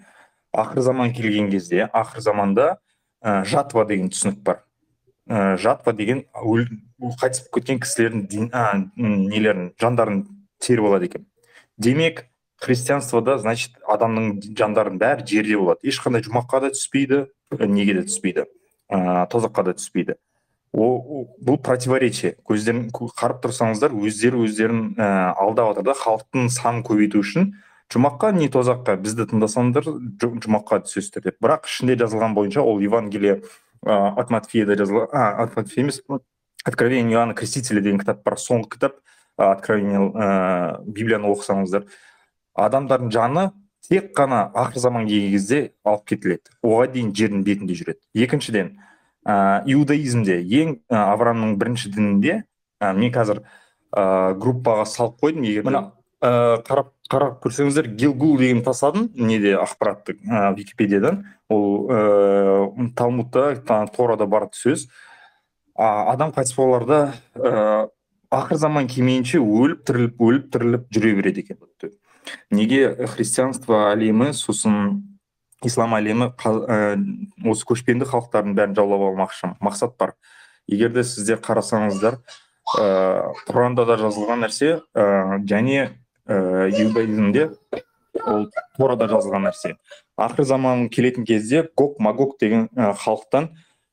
Ақыр заман келген кезде, ақыр заманда жатва деген түсінік бар. Жатва деген қайтыс болып кеткен кісілердің нелерін, жандарын теріп алады екен. Демек, христианствода, значит, адамның жандарының бәрі жерде болады. Ешқандай жұмаққа да түспейді, неге де түспейді, тозаққа да түспейді. Бұл противоречие. Көздерін қарап тұрсаңыздар, өздері өздерін алдап жатыр да, халықтың санын көбейту үшін жұмаққа не тозаққа, бізді тыңдасаңдар жұмаққа түсесіздер деп. Бірақ ішінде жазылған бойынша, ол Евангелие от Матфеяда жазылған, от Матфея емес, Откровение Иоанна Крестителя деген кітап бар, соңғы кітап, Откровение, Библияны оқысаңыздар, адамдардың жаны тек қана ақыр заман келген кезде алып кетіледі. Оған дейін жердің бетінде жүреді. Екіншіден, Иудаизмде ең Авраамның бірінші дінінде, мен қазір группаға салып қойдым, егер мына қарап көрсеңіздер, Гилгул деген тастадым неде ақпаратты Википедиядан. Ол Талмудта, Торада бар сөз. Адам қайтыс боларда ақыр заман келмейінше өліп тіріліп, өліп тіріліп жүре береді екен. Неге христианство әлемі, сосын ислам әлемі осы көшпенді халықтардың бәрін жаулап алмақшы мақсат бар. Егер де сіздер қарасаңыздар, Құранда да жазылған нәрсе, және иудаизмде, ол Торада жазылған нәрсе. Ақыр заман келетін кезде Гог Магог деген халықтан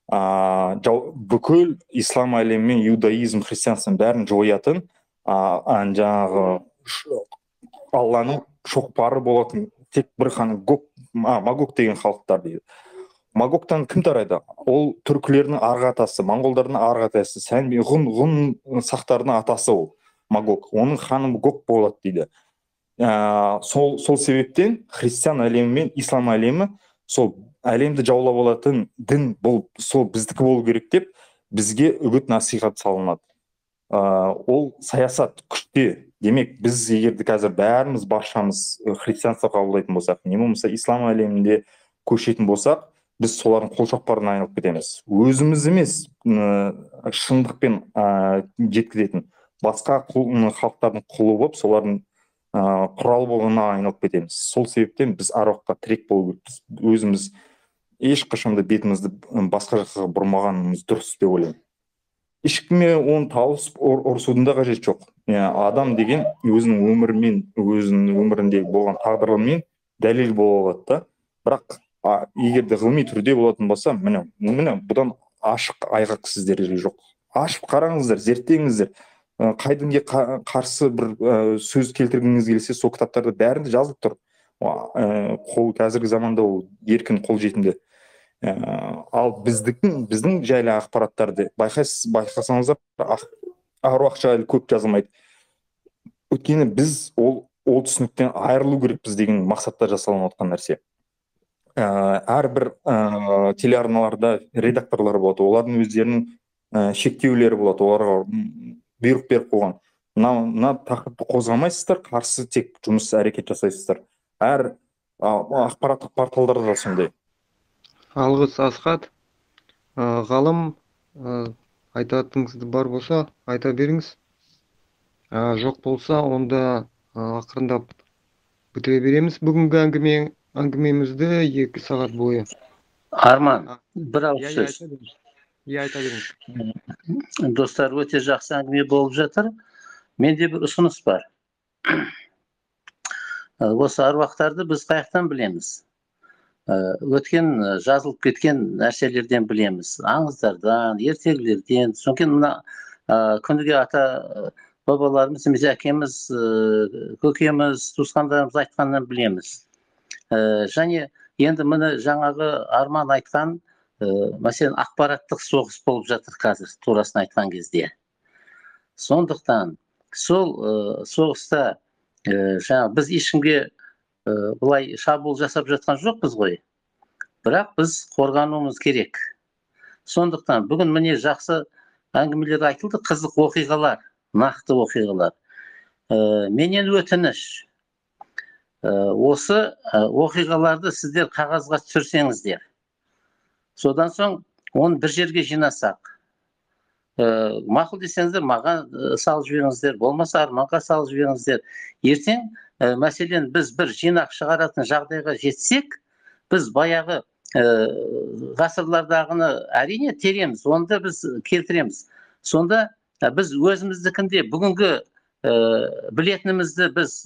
бүкіл ислам әлемі мен иудаизм, христианствоның бәрін жоятын, жаңағы Алланың шоқпары болатын тек бір хан Гог, Магог деген халықтар дейді. Магогтан кім тарайды? Ол түркілердің арғы атасы, моңғолдардың арғы атасы, сән ғұн сақтардың атасы ол Магог. Оның ханы Гог болады дейді. Сол себептен христиан әлемі мен ислам әлемі сол әлемді жаулап алатын дін болып, сол біздікі болу керек деп бізге үгіт насихат салынады. Ол саясат күште. Демек, біз егер де қазір бәріміз баршамыз христианство қабылдайтын болсақ, не болмаса ислам әлемінде көшетін болсақ, біз солардың қолшоқпарына айналып кетеміз. Өзіміз емес, шындықпен жеткізетін басқа халықтардың құлы болып, солардың құрал болғанына айналып кетеміз. Сол себептен біз аруаққа тірек болу керекпіз. Өзіміз ешқашан да бетімізді басқа жаққа бұрмағанымыз дұрыс деп ойлаймын. Ешкімге оны таласып ұрысудың да қажеті жоқ. Адам деген өзінің өмірімен, өзінің өмірінде болған тағдырымен дәлел бола алады да. Бірақ егер де ғылыми түрде болатын болса, міне бұдан ашық айғақ сіздерге жоқ. Ашып қараңыздар, зерттеңіздер. Қай дінге қарсы бір сөз келтіргіңіз келсе, сол кітаптарда бәрінде жазылып тұр. Қол қазіргі заманда ол еркін қолжетімді. Ал біздің жайлы ақпараттарды байқасаңыздар, аруақ жайлы көп жазылмайды. Өйткені біз ол түсініктен айырылу керекпіз деген мақсатта жасалынып отқан нәрсе. Әрбір телеарналарда редакторлар болады, олардың өздерінің шектеулері болады, оларға бұйрық беріп қойған. Мына тақырыпты қозғамайсыздар, қарсы тек жұмыс әрекет жасайсыздар. Әр ақпараттық порталдарда да сондай. Алғыс, Асхат. Ғалым, айтатыныңыз бар болса, айта беріңіз. Жоқ болса, онда ақырындап бітіре береміз бүгінгі әңгімемізді 2 сағат бойы. Арман, бір ауыз сөз. Иә, айта беріңіз. Достар, өте жақсы әңгіме болып жатыр. Менде бір ұсыныс бар. Осы аруақтарды біз қаяқтан білеміз? Өткен жазылып кеткен нәрселерден білеміз. Аңыздардан, ертегілерден. Содан кейін мына күніге ата бабаларымыз немесе әкеміз, көкеміз, туысқандарымыз айтқаннан білеміз. Және енді міне жаңағы Арман айтқан, мәселен, ақпараттық соғыс болып жатыр қазір, турасын айтқан кезде. Сондықтан сол соғыста жаңа біз ешкімге былай шабуыл жасап жатқан жоқпыз ғой. Бірақ біз қорғануымыз керек. Сондықтан бүгін міне жақсы әңгімелер айтылды, қызық оқиғалар, нақты оқиғалар. Менен өтініш, осы оқиғаларды сіздер қағазға түсірсеңіздер. Содан соң оны бір жерге жинасақ. Мақұл десеңіздер, маған салып жіберіңіздер, болмаса Арманға салып жіберіңіздер. Ертең, мәселен, біз бір жинақ шығаратын жағдайға жетсек, біз баяғы ғасырлардағыны әрине тереміз, оны да біз келтіреміз. Сонда біз өзіміздікінде бүгінгі білетінімізді біз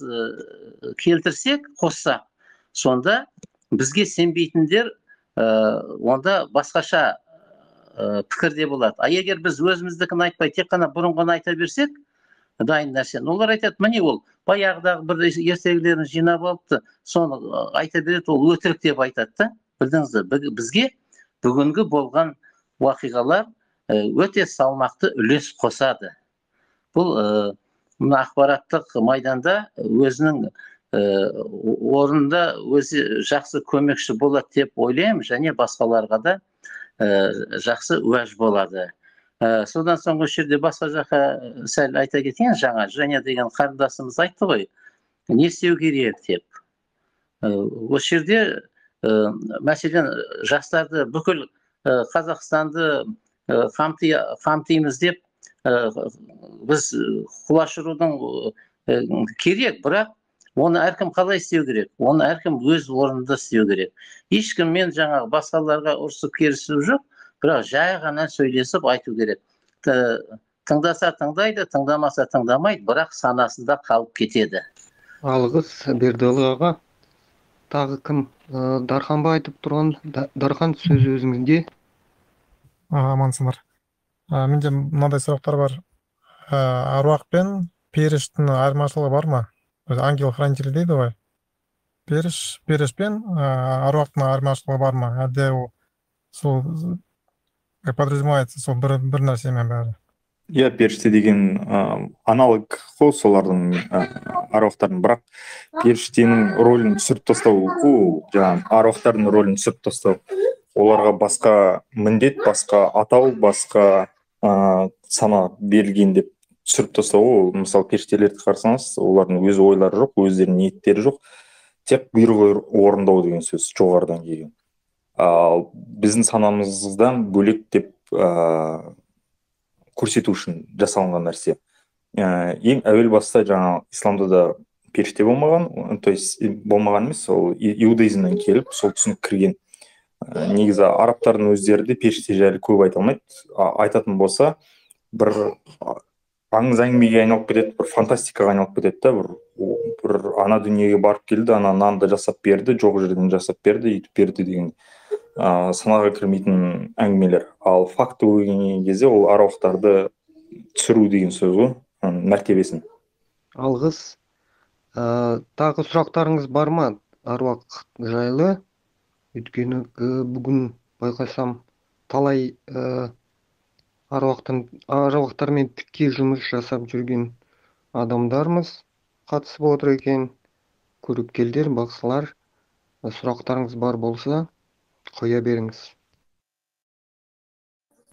келтірсек, қоссақ, сонда бізге сенбейтіндер онда басқаша пікірде болады. А егер біз өзіміздікін айтпай, тек қана бұрынғыны айта берсек, дайын нәрсені, олар айтады, міне ол баяғыдағы бір ертегілерін жинап алыпты, соны айта береді, ол өтірік деп айтады да. Білдіңіз бе, бізге бүгінгі болған уақиғалар өте салмақты үлес қосады. Бұл мына ақпараттық майданда өзінің орнында өзі жақсы көмекші болады деп ойлаймын, және басқаларға да Жақсы уәж болады. Содан соң осы жерде басқа жаққа сәл айта кетейін, жаңа Женя деген қарындасымыз айтты ғой, не істеу керек деп. Осы жерде мәселен жастарды бүкіл Қазақстанды қамтимыз деп біз құлаш ұрудың керек, бірақ оны әркім қалай істеу керек? Оны әркім өз орнында істеу керек. Ешкіммен жаңағы басқаларға ұрысып керісу жоқ, бірақ жай ғана сөйлесіп айту керек. Тыңдаса тыңдайды, тыңдамаса тыңдамайды, бірақ санасында қалып кетеді. Алғыс Бердіалы аға. Тағы кім? Дархан ба айтып тұрған? Дархан, сөз өзіңізде. Амансыңдар. Менде мынандай сұрақтар бар. Аруақ пен періштінің айырмашылығы бар ма? Ангел-хранитель дейді ғой. Періш пен аруақтың айырмашылығы бар ма? Әлде ол сол подразумевается сол бір нәрсемен бәрі? Иә, періште деген аналог қой солардың аруақтардың, бірақ періштенің рөлін түсіріп тастау, жаңағы аруақтардың рөлін түсіріп тастау, оларға басқа міндет, басқа атау, басқа сана берілген деп түсіріп тастау. Ол мысалы періштелерді қарасаңыз, олардың өз ойлары жоқ, өздерінің ниеттері жоқ, тек бұйрық орындау деген сөз жоғарыдан келген. Ал біздің санамыздан бөлек деп көрсету үшін жасалынған нәрсе. Ең әуел баста жаңа исламда да періште болмаған, то есть болмаған емес, ол иудаизмнен келіп сол түсінік кірген. Негізі арабтардың өздері де періште жайлы көп айта алмайды. Айтатын болса, бір аңыз әңгімеге айналып кетеді, бір фантастикаға айналып кетеді да, бір ана дүниеге барып келді, ана нанды жасап берді, жоқ жерден жасап берді, үйтіп берді деген санаға кірмейтін әңгімелер. Ал факті келген кезде ол аруақтарды түсіру деген сөз ғой, мәртебесін. Алғыс. Тағы сұрақтарыңыз бар ма аруақ жайлы? Өйткені бүгін байқасам талай аруақтармен тіке жұмыс жасап жүрген адамдармыз қатысып отыр екен. Көріпкелдер, бақсылар, сұрақтарыңыз бар болса қоя беріңіз.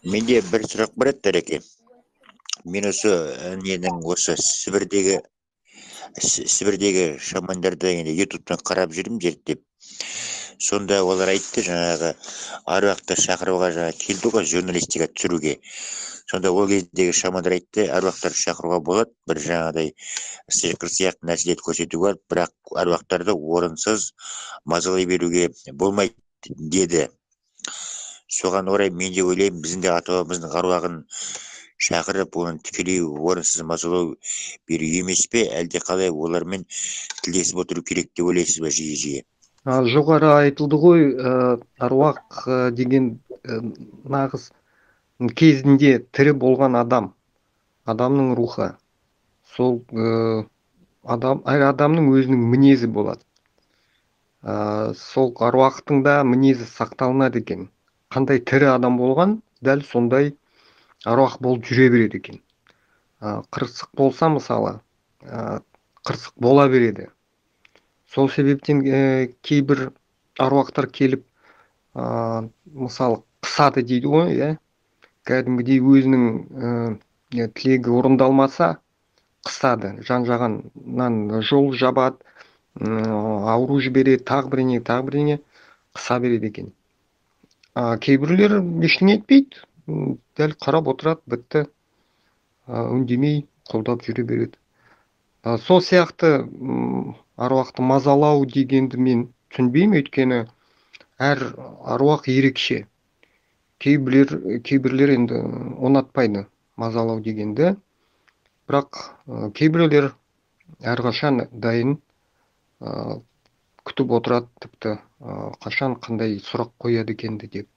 Менде бір сұрақ бар еді, Дәреке. Мен осы ненің осы Сібірдегі шамандарды енді ютубтан қарап жүрмін зерттеп. Сонда олар айтты, жаңағы аруақты шақыруға жаңа келді ғой журналистика түсіруге. Сонда ол кездегі шамандар айтты, аруақтарды шақыруға болады, бір жаңағыдай сиқыр сияқты нәрселерді көрсетуге болады, бірақ аруақтарды орынсыз мазалай беруге болмайды деді. Соған орай мен де ойлаймын, біздің де ата-бабамыздың аруағын шақырып, оны тікелей орынсыз мазалау беру емес пе, әлде қалай олармен тілдесіп отыру керек деп ойлайсыз ба жиі-жиі? Жоғары айтылды ғой, аруақ деген нағыз кезінде тірі болған адам, адамның рухы. Сол адам, әр адамның өзінің мінезі болады. Сол аруақтың да мінезі сақталынады екен. Қандай тірі адам болған, дәл сондай аруақ болып жүре береді екен. Қырсық болса мысалы, қырсық бола береді. Сол себептен кейбір аруақтар келіп, мысалы, қысады дейді ғой, иә? Кәдімгідей өзінің тілегі орындалмаса, қысады, жан-жағынан жол жабады, ауру жібереді, тағы бірдеңе, тағы бірдеңе қыса береді екен. Кейбіреулер ештеңе етпейді, дәл қарап отырады, бітті, үндемей қолдап жүре береді. Сол сияқты аруақты мазалау дегенді мен түсінбеймін, өйткені әр аруақ ерекше. Кейбіреулер енді ұнатпайды мазалау дегенді, бірақ кейбіреулер әрқашан дайын күтіп отырады, тіпті қашан қандай сұрақ қояды екен деп.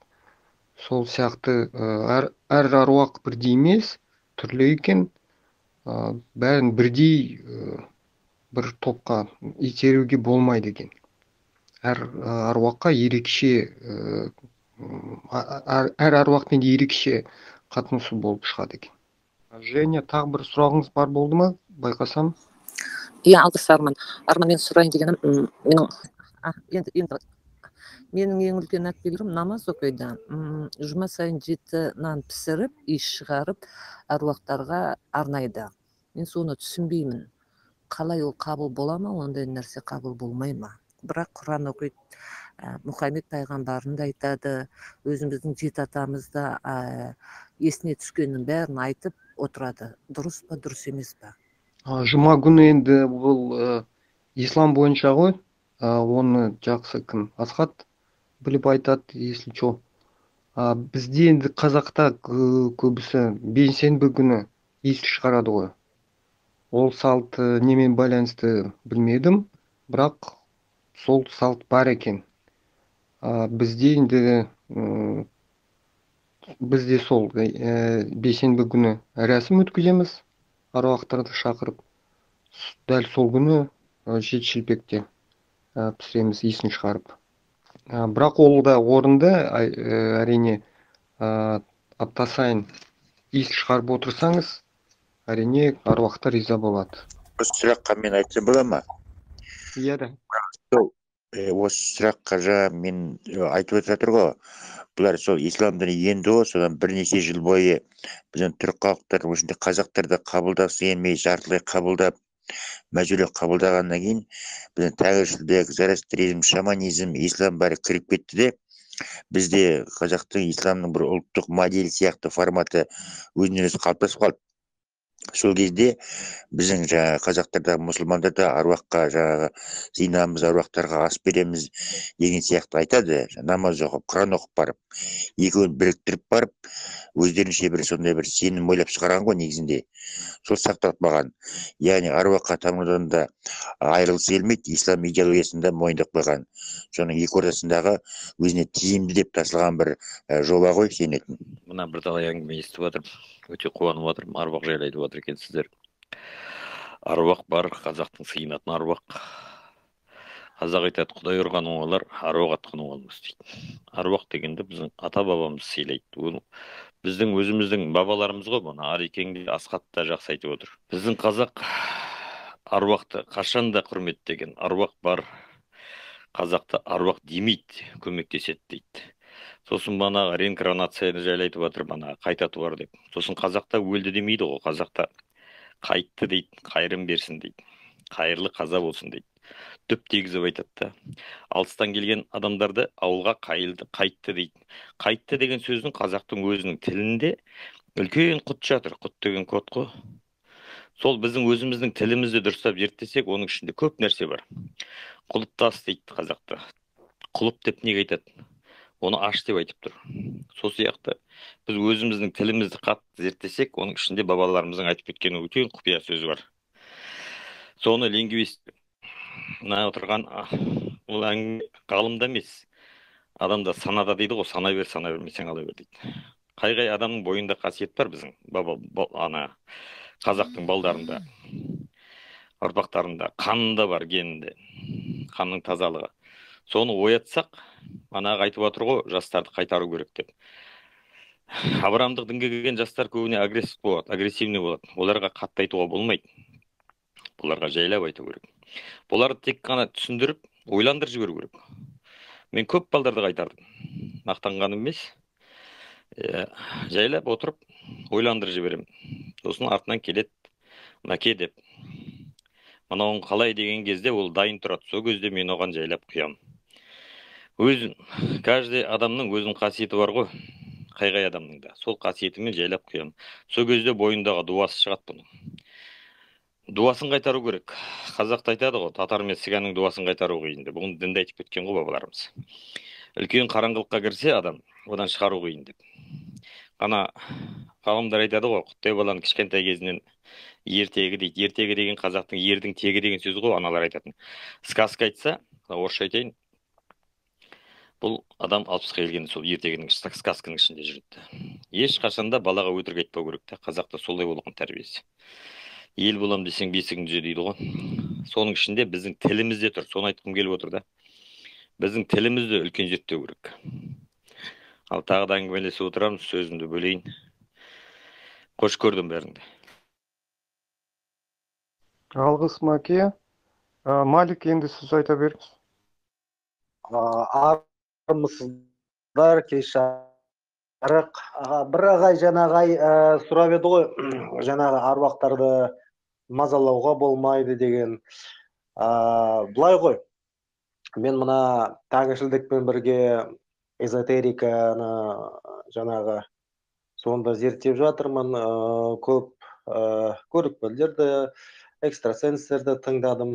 Сол сияқты әр аруақ бірдей емес, түрлі екен, бәрін бірдей бір топқа итеруге болмайды екен. Әр аруаққа ерекше, әр аруақпен ерекше қатынасу болып шығады екен. Женя, тағы бір сұрағыңыз бар болды ма? Байқасам. Иә, алғыс, Арман. Арман, мен сұрайын дегенім, менің енді Менің ең үлкен әпкелерім намаз оқиды. Жұма сайын 7 нан пісіріп, иіс шығарып, әруақтарға арнайды. Мен соны түсінбеймін. Қалай ол қабыл бола ма, ондай нәрсе қабыл болмай ма? Бірақ Құран оқиды, Мұхаммед пайғамбарын да айтады, өзіміздің жеті атамыз да есіне түскеннің бәрін айтып отырады. Дұрыс па, дұрыс емес па? Жұма күні енді бұл ислам бойынша ғой, оны жақсы кім Асхат біліп айтады, если чё. Бізде енді қазақта көбісі бейсенбі күні иіс шығарады ғой. Ол салт немен байланысты білмедім, бірақ сол салт бар екен. Бізде енді бізде сол бейсенбі күні рәсім өткіземіз, аруақтарды шақырып, дәл сол күні жеті шелпекте пісіреміз, иісін шығарып. Бірақ ол да орынды, әрине, апта сайын иіс шығарып отырсаңыз, әрине аруақтар риза болады. Осы сұраққа мен айтсам бола ма? Иә да. Осы сұраққа жаңа мен айтып жатыр ғой, бұлар сол ислам діні енді ғой, содан бірнеше жыл бойы біздің түрік халықтары, осында қазақтар да қабылдағысы келмей, жартылай қабылдап, мәжбүрлеп қабылдағаннан кейін біздің тәңіршілдік, зороастризм, шаманизм, ислам бәрі кіріп кетті де, бізде қазақтың исламның бір ұлттық модель сияқты форматы өзінен өзі қалыптасып қалды. Сол кезде біздің жаңағы қазақтарда, мұсылмандарда аруаққа жаңағы сыйынамыз, аруақтарға ас береміз деген сияқты айтады. Намаз оқып, Құран оқып барып, екеуін біріктіріп барып, өздерінше бір сондай бір сенім ойлап шығарған ғой негізінде. Сол сақталып қалған. Яғни аруаққа табынудан да айырылғысы келмейді, ислам идеологиясын да мойындап қойған. Соның екі ортасындағы өзіне тиімді деп тасылған бір жоба ғой сенетін. Мына бірталай әңгіме естіп жатырмын, өте қуанып жатырмын, аруақ жайлы айтып жатыр екенсіздер. Аруақ бар, қазақтың сыйынатын аруақ. Қазақ айтады, Құдай ұрған оңалар, аруақ атқан оңалмас дейді. Аруақ дегенді біздің ата-бабамыз сыйлайды. Ол біздің өзіміздің бабаларымыз ғой, бұны Арекең де, Асхат та жақсы айтып отыр. Біздің қазақ аруақты қашан да құрметтеген. Аруақ бар, қазақты аруақ демейді, көмектеседі дейді. Сосын бағанағы реинкарнацияны жайлы айтып жатыр, бағанағы қайта туар деп. Сосын қазақта өлді демейді ғой, қазақта қайтты дейді, қайырым берсін дейді, қайырлы қаза болсын дейді. Түп тегізіп айтады да. Алыстан келген адамдарды ауылға қайтты дейді. Қайтты деген сөздің қазақтың өзінің тілінде үлкен құт жатыр. Құт деген код қой. Сол біздің өзіміздің тілімізді дұрыстап зерттесек, оның ішінде көп нәрсе бар. Құлыптас дейді қазақта. Құлып деп неге айтады? Оны аш деп айтып тұр. Сол сияқты біз өзіміздің тілімізді қатты зерттесек, оның ішінде бабаларымыздың айтып кеткен үлкен құпия сөзі бар. Соны лингвист мына отырған ол әңгіме ғалымда емес, адамда санада дейді ғой, сана бер, сана бермесең ала бер дейді. Қай-қай адамның бойында қасиет бар біздің баба, ана қазақтың балдарында, ұрпақтарында, қанында бар, генінде, қанның тазалығы. Соны оятсақ, манағы айтып отыр ғой, жастарды қайтару керек деп. Авраамдық дінге келген жастар көбіне агрессив болады, агрессивный болады. Оларға қатты айтуға болмайды. Бұларға жайлап айту керек. Бұларды тек қана түсіндіріп, ойландырып жіберу керек. Мен көп балдарды қайтардым. Мақтанғаным емес. Жайлап отырып, ойландырып жіберемін. Сосын артынан келеді, мәке деп. Мынауың қалай деген кезде ол дайын тұрады. Сол кезде мен оған жайлап құямын. Өзін, каждый адамның өзінің қасиеті бар ғой, қай-қай адамның да. Сол қасиетімен жайлап құямын. Сол кезде бойындағы дуасы шығады бұның. Дуасын қайтару керек. Қазақта айтады ғой, татар мен цыганның дуасын қайтару қиын деп. Бұны дінде айтып кеткен ғой бабаларымыз. Үлкен қараңғылыққа кірсе адам, одан шығару қиын деп. Ана ғалымдар айтады ғой, құттай баланың кішкентай кезінен ертегі дейді. Ертегі деген қазақтың ердің тегі деген сөзі ғой, аналар айтатын. Сказка айтса, орысша айтайын, бұл адам 60-қа келгенде сол ертегінің, сказканың ішінде жүреді. Ешқашан да балаға өтірік айтпау керек та, қазақта солай болған тәрбиесі. Ел болам десең бесігің түзе дейді ғой. Соның ішінде біздің тілімізде тұр. Соны айтқым келіп отыр да. Біздің тілімізді үлкен зерттеу керек. Ал тағы да әңгімелесіп отырамыз, сөзімді бөлейін. Қош көрдім бәріңді. Алғыс, Маке. Малик, енді сіз айта беріңіз. Армысыздар, кеш жарық. Аға, бір ағай жаңағы сұрап еді ғой, жаңағы аруақтарды мазалауға болмайды деген. Былай ғой, мен мына тәңіршілдікпен бірге эзотериканы жаңағы сонда зерттеп жатырмын. Көп көрікпелерді, экстрасенстерді тыңдадым,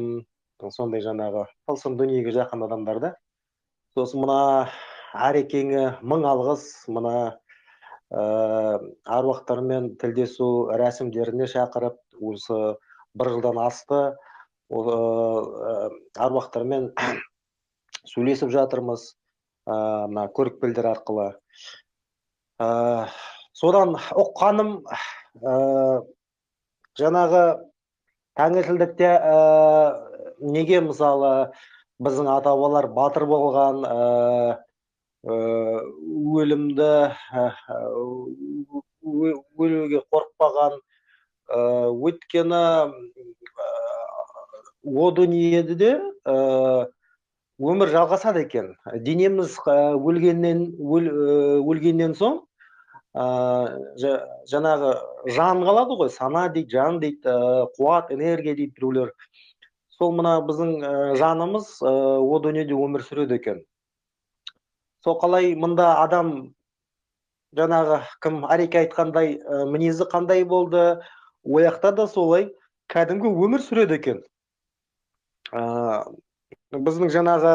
сондай жаңағы тылсым дүниеге жақын адамдарды. Сосын мына Әрекеңе мың алғыс, мына аруақтармен тілдесу рәсімдеріне шақырып, осы бір жылдан асты аруақтармен сөйлесіп жатырмыз мына көрікпелдер арқылы. Содан ұққаным, жаңағы тәңіршілдікте неге мысалы біздің ата бабалар батыр болған, өлімді өлуге қорықпаған, өйткені о дүниеде де өмір жалғасады екен. Денеміз өлгеннен соң жаңағы жан қалады ғой, сана дейді, жан дейді, қуат, энергия дейді біреулер. Сол мына біздің жанымыз о дүниеде өмір сүреді екен. Сол қалай мында адам жаңағы кім Әреке айтқандай мінезі қандай болды, ояқта да солай кәдімгі өмір сүреді екен. Біздің жаңағы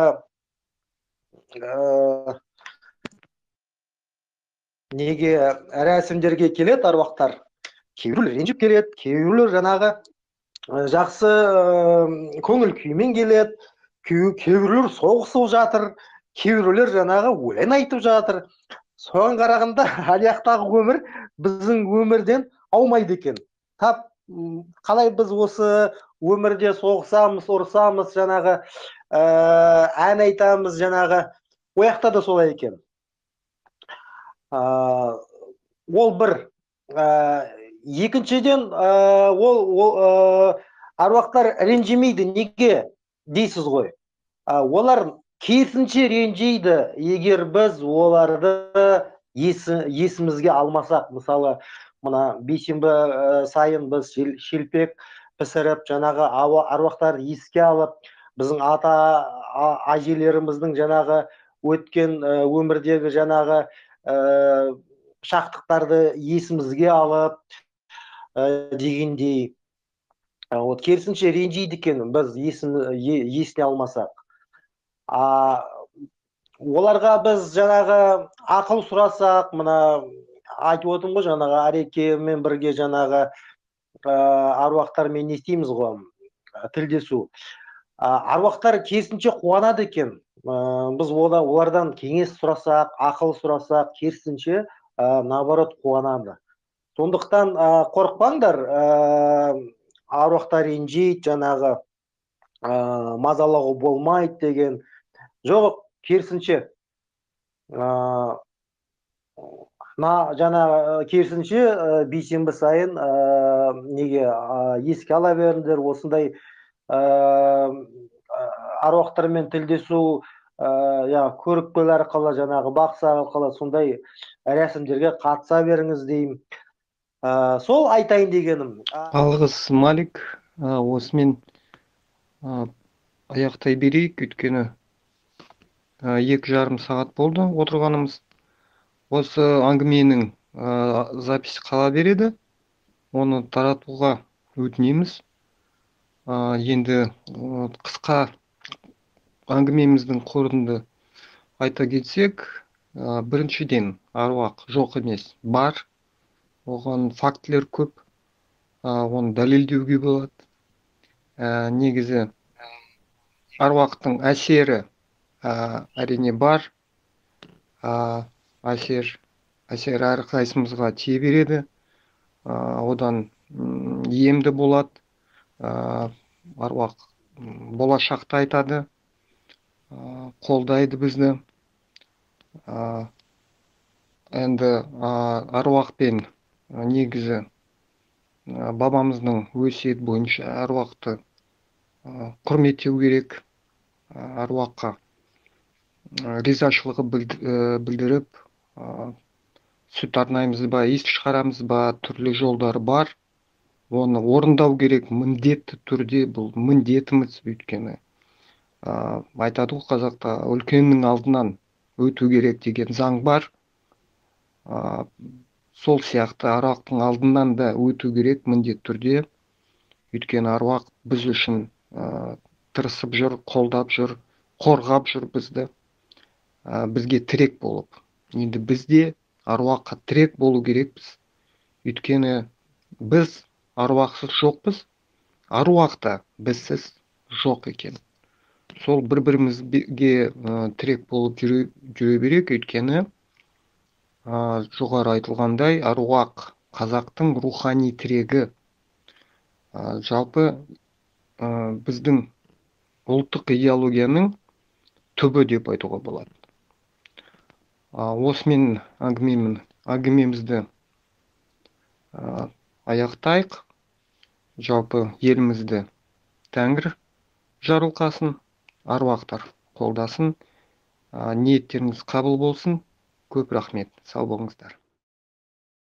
неге рәсімдерге келеді аруақтар, кейбіреулер ренжіп келеді, кейбіреулер жаңағы жақсы көңіл күймен келеді, кейбіреулер соғысып жатыр, кейбіреулер жаңағы өлең айтып жатыр. Соған қарағанда аяқтағы өмір біздің өмірден аумайды екен. Тап қалай біз осы өмірде соғысамыз, ұрысамыз, жаңағы ән айтамыз, жаңағы ояқта да солай екен. Ол бір. Екіншіден, ол аруақтар ренжімейді. Неге дейсіз ғой? Олар керісінше ренжиді, егер біз оларды есімізге алмасақ. Мысалы, мына бейсенбі сайын біз шелпек пісіріп, жаңағы аруақтарды еске алып, біздің ата әжелеріміздің жаңағы өткен өмірдегі жаңағы шақтықтарды есімізге алып дегендей. Вот керісінше ренжиді екен біз есіне алмасақ. Оларға біз жаңағы ақыл сұрасақ, мына айтып отырмын ғой, жаңағы Әрекемен бірге жаңағы аруақтармен не істейміз ғой, тілдесу. Аруақтар керісінше қуанады екен. Біз олардан кеңес сұрасақ, ақыл сұрасақ, керісінше наоборот қуанады. Сондықтан қорықпаңдар, аруақтар ренжиді, жаңағы мазалауға болмайды деген. Жоқ, керісінше жаңағы керісінше бейсенбі сайын неге еске ала беріңдер, осындай аруақтармен тілдесу, көрікпел арқылы, жаңағы бақсы арқылы сондай рәсімдерге қатыса беріңіз деймін. Сол айтайын дегенім. Алғыс, Малик. Осымен аяқтай берейік, өйткені 2,5 сағат болды отырғанымыз. Осы әңгіменің запись қала береді, оны таратуға өтінеміз. Енді қысқа әңгімеміздің қорытынды айта кетсек, біріншіден, аруақ жоқ емес, бар. Оған фактілер көп, оны дәлелдеуге болады. Негізі аруақтың әсері әрине бар. Әсер әрқайсымызға тие береді, одан емді болады. Аруақ болашақты айтады, қолдайды бізді. Енді аруақпен негізі бабамыздың өсиет бойынша аруақты құрметтеу керек, аруаққа Ризашылығы білдіріп, сүт арнаймыз ба, иіс шығарамыз ба, түрлі жолдары бар. Оны орындау керек міндетті түрде, бұл міндетіміз, өйткені айтады ғой қазақта, үлкеннің алдынан өту керек деген заң бар. Сол сияқты аруақтың алдынан да өту керек міндетті түрде, өйткені аруақ біз үшін тырысып жүр, қолдап жүр, қорғап жүр бізді, бізге тірек болып. Енді біз де аруаққа тірек болу керекпіз, өйткені біз аруақсыз жоқпыз, аруақ та бізсіз жоқ екен. Сол бір бірімізге тірек болып жүре берейік, өйткені жоғары айтылғандай, аруақ қазақтың рухани тірегі. Жалпы біздің ұлттық идеологияның түбі деп айтуға болады. Осымен әңгімемізді аяқтайық. Жалпы елімізді тәңір жарылқасын, аруақтар қолдасын, ниеттеріңіз қабыл болсын. Көп рахмет, сау болыңыздар.